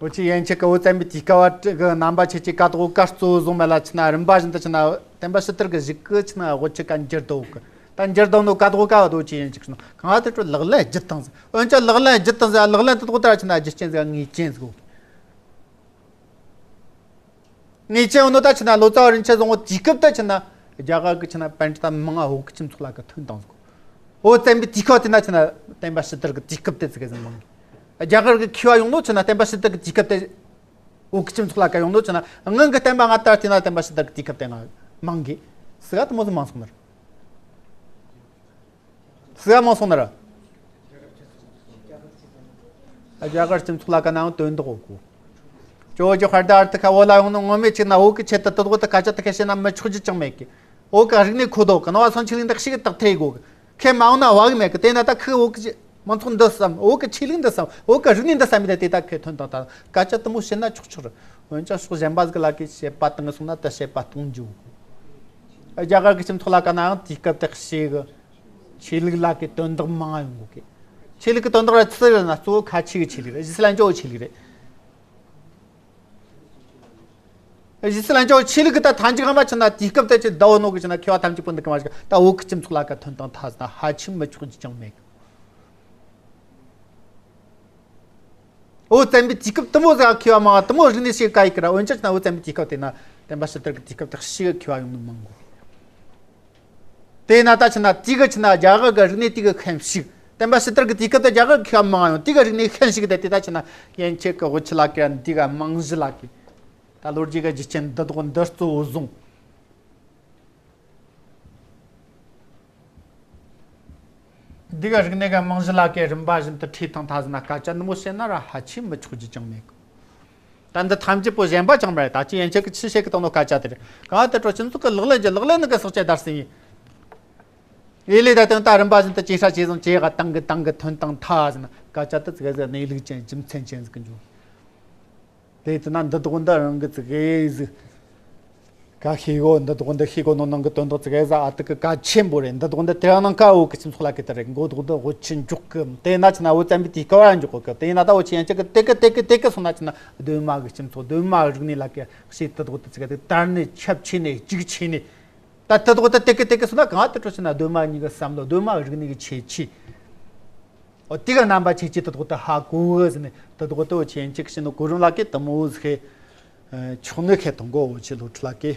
འུ་ཆོ་ཡན་ཆད་ཀྱི་བོད་བཙན་པོའི་དུས་སྐབས་བ་གི་རྣམ་པ་ཆེ་ཆེ་ཀ་དོག་ཀ་གཙོ་བོ་བཟུང་མེད་ལ་ཆི་ན་རིམ་པ་བཞིན་དུ་ཆི་ན་བསྟན་པ་ཕྱི་དར་གི་གཞུག་གི་ཆི་ན་དབུ་ཁྲིད་ཀ་འགྱུར་དོ་གི། ད་འགྱུར་དོ་ནོ་ཀ་དོག་ཀ་བ་དོ་ཆི་ཡན་ཆད་ཀྱི་ནོ་གང་དེ་ཁྲོད་ལག་ལེན་བརྒྱུད་བཏང་ཟིག་འོན་ཀྱང་ལག་ལེན་བརྒྱུད་བཏང་ཟིག་ལག་ལེན་དེ་དོག་ལྟར་ཆི་ན་རྒྱུ་རྐྱེན་ཟིག་ངེས་ཅན་ཟིག་ངེས་ཅན་ཡོད་ནོ་ད་ཆི་ན་ལོ་ཙཱ་བ་རིན་ཆེན་བཟང་བོ་དུས་སྐབས་ད་ཆི་ན་རྒྱ་གར་གི་ཆི་ན་པཎྜི་ཏ་མང་ང་བོད་གི་སྤྱི་ཚོགས་ལ་གི་ཐོན་བཏང་ཟིག་འོ་བཙན་པོའི་དུས་སྐབས་དེ་ན་ཆི་ན་བསྟན་པ་ཕྱི་དར་གི་དུས་སྐབས་དེ་ཙི་གེ་ཟིག་མང་གི། རྒྱ་གར་གི་མཁས་པ་ཡོང་ནོ་ཆི་ན་བསྟན་པ་ཕྱི་དར་གི་དུས་སྐབས་དེ་བོད་གི་སྤྱི་ཚོགས་ལ་ག་ཡོང་ནོ་ཆི་ན་སྔོན་གི་བསྟན་པ་ང་ལྟར་དེ་ན་བསྟན་པ་ཕྱི་དར་གི་དུས་སྐབས་དེ་ང་མང་གི། སུ་ག་དེ་མོ་ཟིག་མང་སོང་ནི་རེད། སུ་ག་མང་སོང་ནི་རེད། རྒྱ་གར་སྤྱི་ཚོགས་ལ་ག་ནའང་དོན་དག་ཡོད་གོ། ཇོ་བོ་རྗེ་དཔལ་ལྡན་ཨར་ཏི་ཤ་བོད་ལ་ཡོང་ནོ་ངོ་མས་ཆི་ན་བོད་གི་ཆེད་དུ་དོ་དགོ་དུ་སྐད་ཆ་དེ་ཁ་བཤད་ན་མི་ཆོག་རྒྱུ་ཅང་མེད་གི། བོད་གི་རིག་གནས་མཁོ་དོ་གི་ནོ་བ་སང་ཆོས་ལུགས་འདི་ཞིག་དག་ཐེ་གོ་གི། ཁེ་མ་འོང་ན་བ་གི་མེད་གི། དེ་ན་ད་ཁི་བོད་གི་མང་ཚོགས་འདི་བསམ། བོད་གི་ཆོས་ལུགས་འདི་བསམ། བོད་གི་རིག་གནས་འདི་བསམ་མི་དེ་དེ་ད་ཁེ་ཐོན་དང་ད་སྐད་ཆ་དེ་མོ་བཤད་ན་ཆོག་ཆོག་རེད། འོན་ཀྱང་ཕྱོགས་གཞན་པ་ཟིག་ལ་གི་བཤད་པ་བཏང་སོང་ན་ད་བཤད་པ་གཏོང་རྒྱུ། རྒྱ་གར་གི་སྤྱི་ཚོགས་ལ་ག་ནའང་དུས་སྐབས་དེ་ཞིག་གི་ཆོས་ལུགས་ལ་གི་དོན་དག་མང་ང་ཡོང་གོ་གི། ཆོས་ལུགས་གི་དོན་དག་ར་ཆི་ཟིག་རེད་ན་གཙོ་བོ་ཁ་ཆེ་གི་ཆོས་ལུགས་རེད། གཞི་རྩ་ལ་འཇོག་ཆོས་ལུགས་རེད། གཞི་རྩ་ལ་འཇོག་ཆོས་ལུགས་གི་ད་མཐའ་མཇུག་ཧམ་པ་ཆི་ན་དུས་སྐབས་དེ་ཆི་ཟླ་བོ་ནོ་གི་ཆི་ན་མཁས་པ་ཐམས་ཅད་པོ་འདི་གི་མ་ཞིག་ད་བོད་གི་སྤྱི་ཚོགས་ལ་ག་ཐོན་དང་ཐ་ཟིག་ན་ཧ་ཆི་མི་ཆོག་རྒྱུ་ཅང་མེད་གི། འོ་བཙན་པོའི་དུས་སྐབས་དེ་མོ་ཟིག་མཁས་པ་མང་དེ་མོ་རིག་གནས་ཤིག་ག་ཡི་གི་ར། འོན་ཀྱང་ཆི་ན་བོད་བཙན་པོའི་དུས་སྐབས་དེ་ན་བསྟན་པ་ཕྱི་དར་གི་དུས་སྐབས་དེ་ཞིག་མཁས་པ་ཡོང་ནི་མང་གོ། དེ་ན་ད་ཆི་ན་དེ་གི་ཆི་ན་རྒྱ་གར་གི་རིག་གནས་དེ་གི་ཁེ་ཕྱུག་བསྟན་པ་ཕྱི་དར་གི་དུས་སྐབས་དེ་རྒྱ་གར་གི་མཁས་པ་མང་ཡོང་། དེ་གི་རིག་གནས་ཁེ་ཕྱུག་དེ་དེ་ད་ཆི་ན་ཡན་ཆད་གི་བོད་ཆི་ལ་གི་འདི་གི་རྨང་གཞི་ལ་གི། ད་ལོ་རྒྱུས་གི་རྒྱུ་རྐྱེན་འདི་དག་འདི་གཙོ་བོ་བཟུང་། འདི་ག་རིག་གནས་ག་རྨང་གཞི་ལ་གའི་རིམ་པ་བཞིན་དུ་ཁྲིད་དང་ཐ་ཟིག་ན་སྐད་ཆ་འདི་མོ་བཤད་ན་ར་ཧ་ཆི་མི་ཆོག་རྒྱུ་ཅང་མེད་གི། ད་འདི་ཐམས་ཅད་པོ་གཞན་པ་ཅང་མ་རེད། ད་ཅི་ཡན་ཆད་ཀྱི་ཆི་བཤད་གི་བཏང་ནོ་སྐད་ཆ་དེ་རེད། གང་དེ་འཕྲོ་སྤྱི་ཚོགས་ཀྱི་ལག་ལེན་གྱི་ལག་ལེན་ནི་གི་སྲོག་ཆགས་དར་སྲིད་ཡིན། ཨེ་ལེ་ད་དུང་ད་རིམ་པ་བཞིན་དུ་ཅི་ཧྲ་ཅི་བཟང་ཅི་ག་ཏང་གི་ཏང་གི་ཐོན་ཏང་ཐ་ཟིན་སྐད་ཆ་དེ་ཙི་གེ་ཟིག་གནས་ལུགས་ཅན་རྒྱུ་མཚན་ཅན་ཟིག་གི་འཇུག་དེ་ལྟ་ན་འདི་དག་འདི་རང་གི་ཙི་གེ་ཟིག་ག་ཤེས་གོ། འདི་དག་འདི་ཤེས་གོ་ནོ་ནང་གི་དོན་དག་ཙི་གེ་ཟིག་ཨ་ཏི་གི་གལ་ཆེན་པོ་རེད། འདི་དག་འདི་དེ་རང་ནང་ཀ་འོ་གི་སྤྱི་ཚོགས་ལ་གི་དེ་རེད། མགོ་དག་འདི་འོ་ཆི་འཇོག་གི་དེ་ན་ཆི་ན་འོ་བཙན་པོའི་དེ་ཀ་བ་འཇོག་གི་དེ་ན་ད་འོ་ཆི་ཡན་ཆད་གི་དེ་གི་དེ་གི་དེ་གི་སོང་ན་ཆི་ན་གདོད་མ་གི་སྤྱི་ཚོགས་གདོད་མ་རིག་གནས་ལ་གི་ཤེས་དེ་དག་འདི་ཙི་གེ་དེ་དར་ནས་ཁྱབ་ཆེ་ནས་འཇིག་ཆེ་ནས། ད་དེ་དག་ད་དེ་གི་དེ་གི་སོང་ན་གང་དེ་འཕྲོ་ཕྱིན་ན་གདོད་མ་གཉིས་ཀྱི་བསམ་བློ་གདོད་མ་རིག་གནས་ཀྱི་ཁྱད་ཆོས། འོ་དེ་གི་རྣམ་པ་ཁྱད་ཆོས་དེ་དག་ད་ཧ་གོ་གི་ཟེར་ནས་དེ་དག་ད་འོ་ཆེན་ཅིག་ཤི་ནོ་གོ་རིམ་ལ་གི་དེ་མོ་ཟིག་ཧེ་ཆོག་ནི་ཁེ་ཐོང་གོ་འོ་ཆེ་ལོ་ཁྲི་ལ་གི།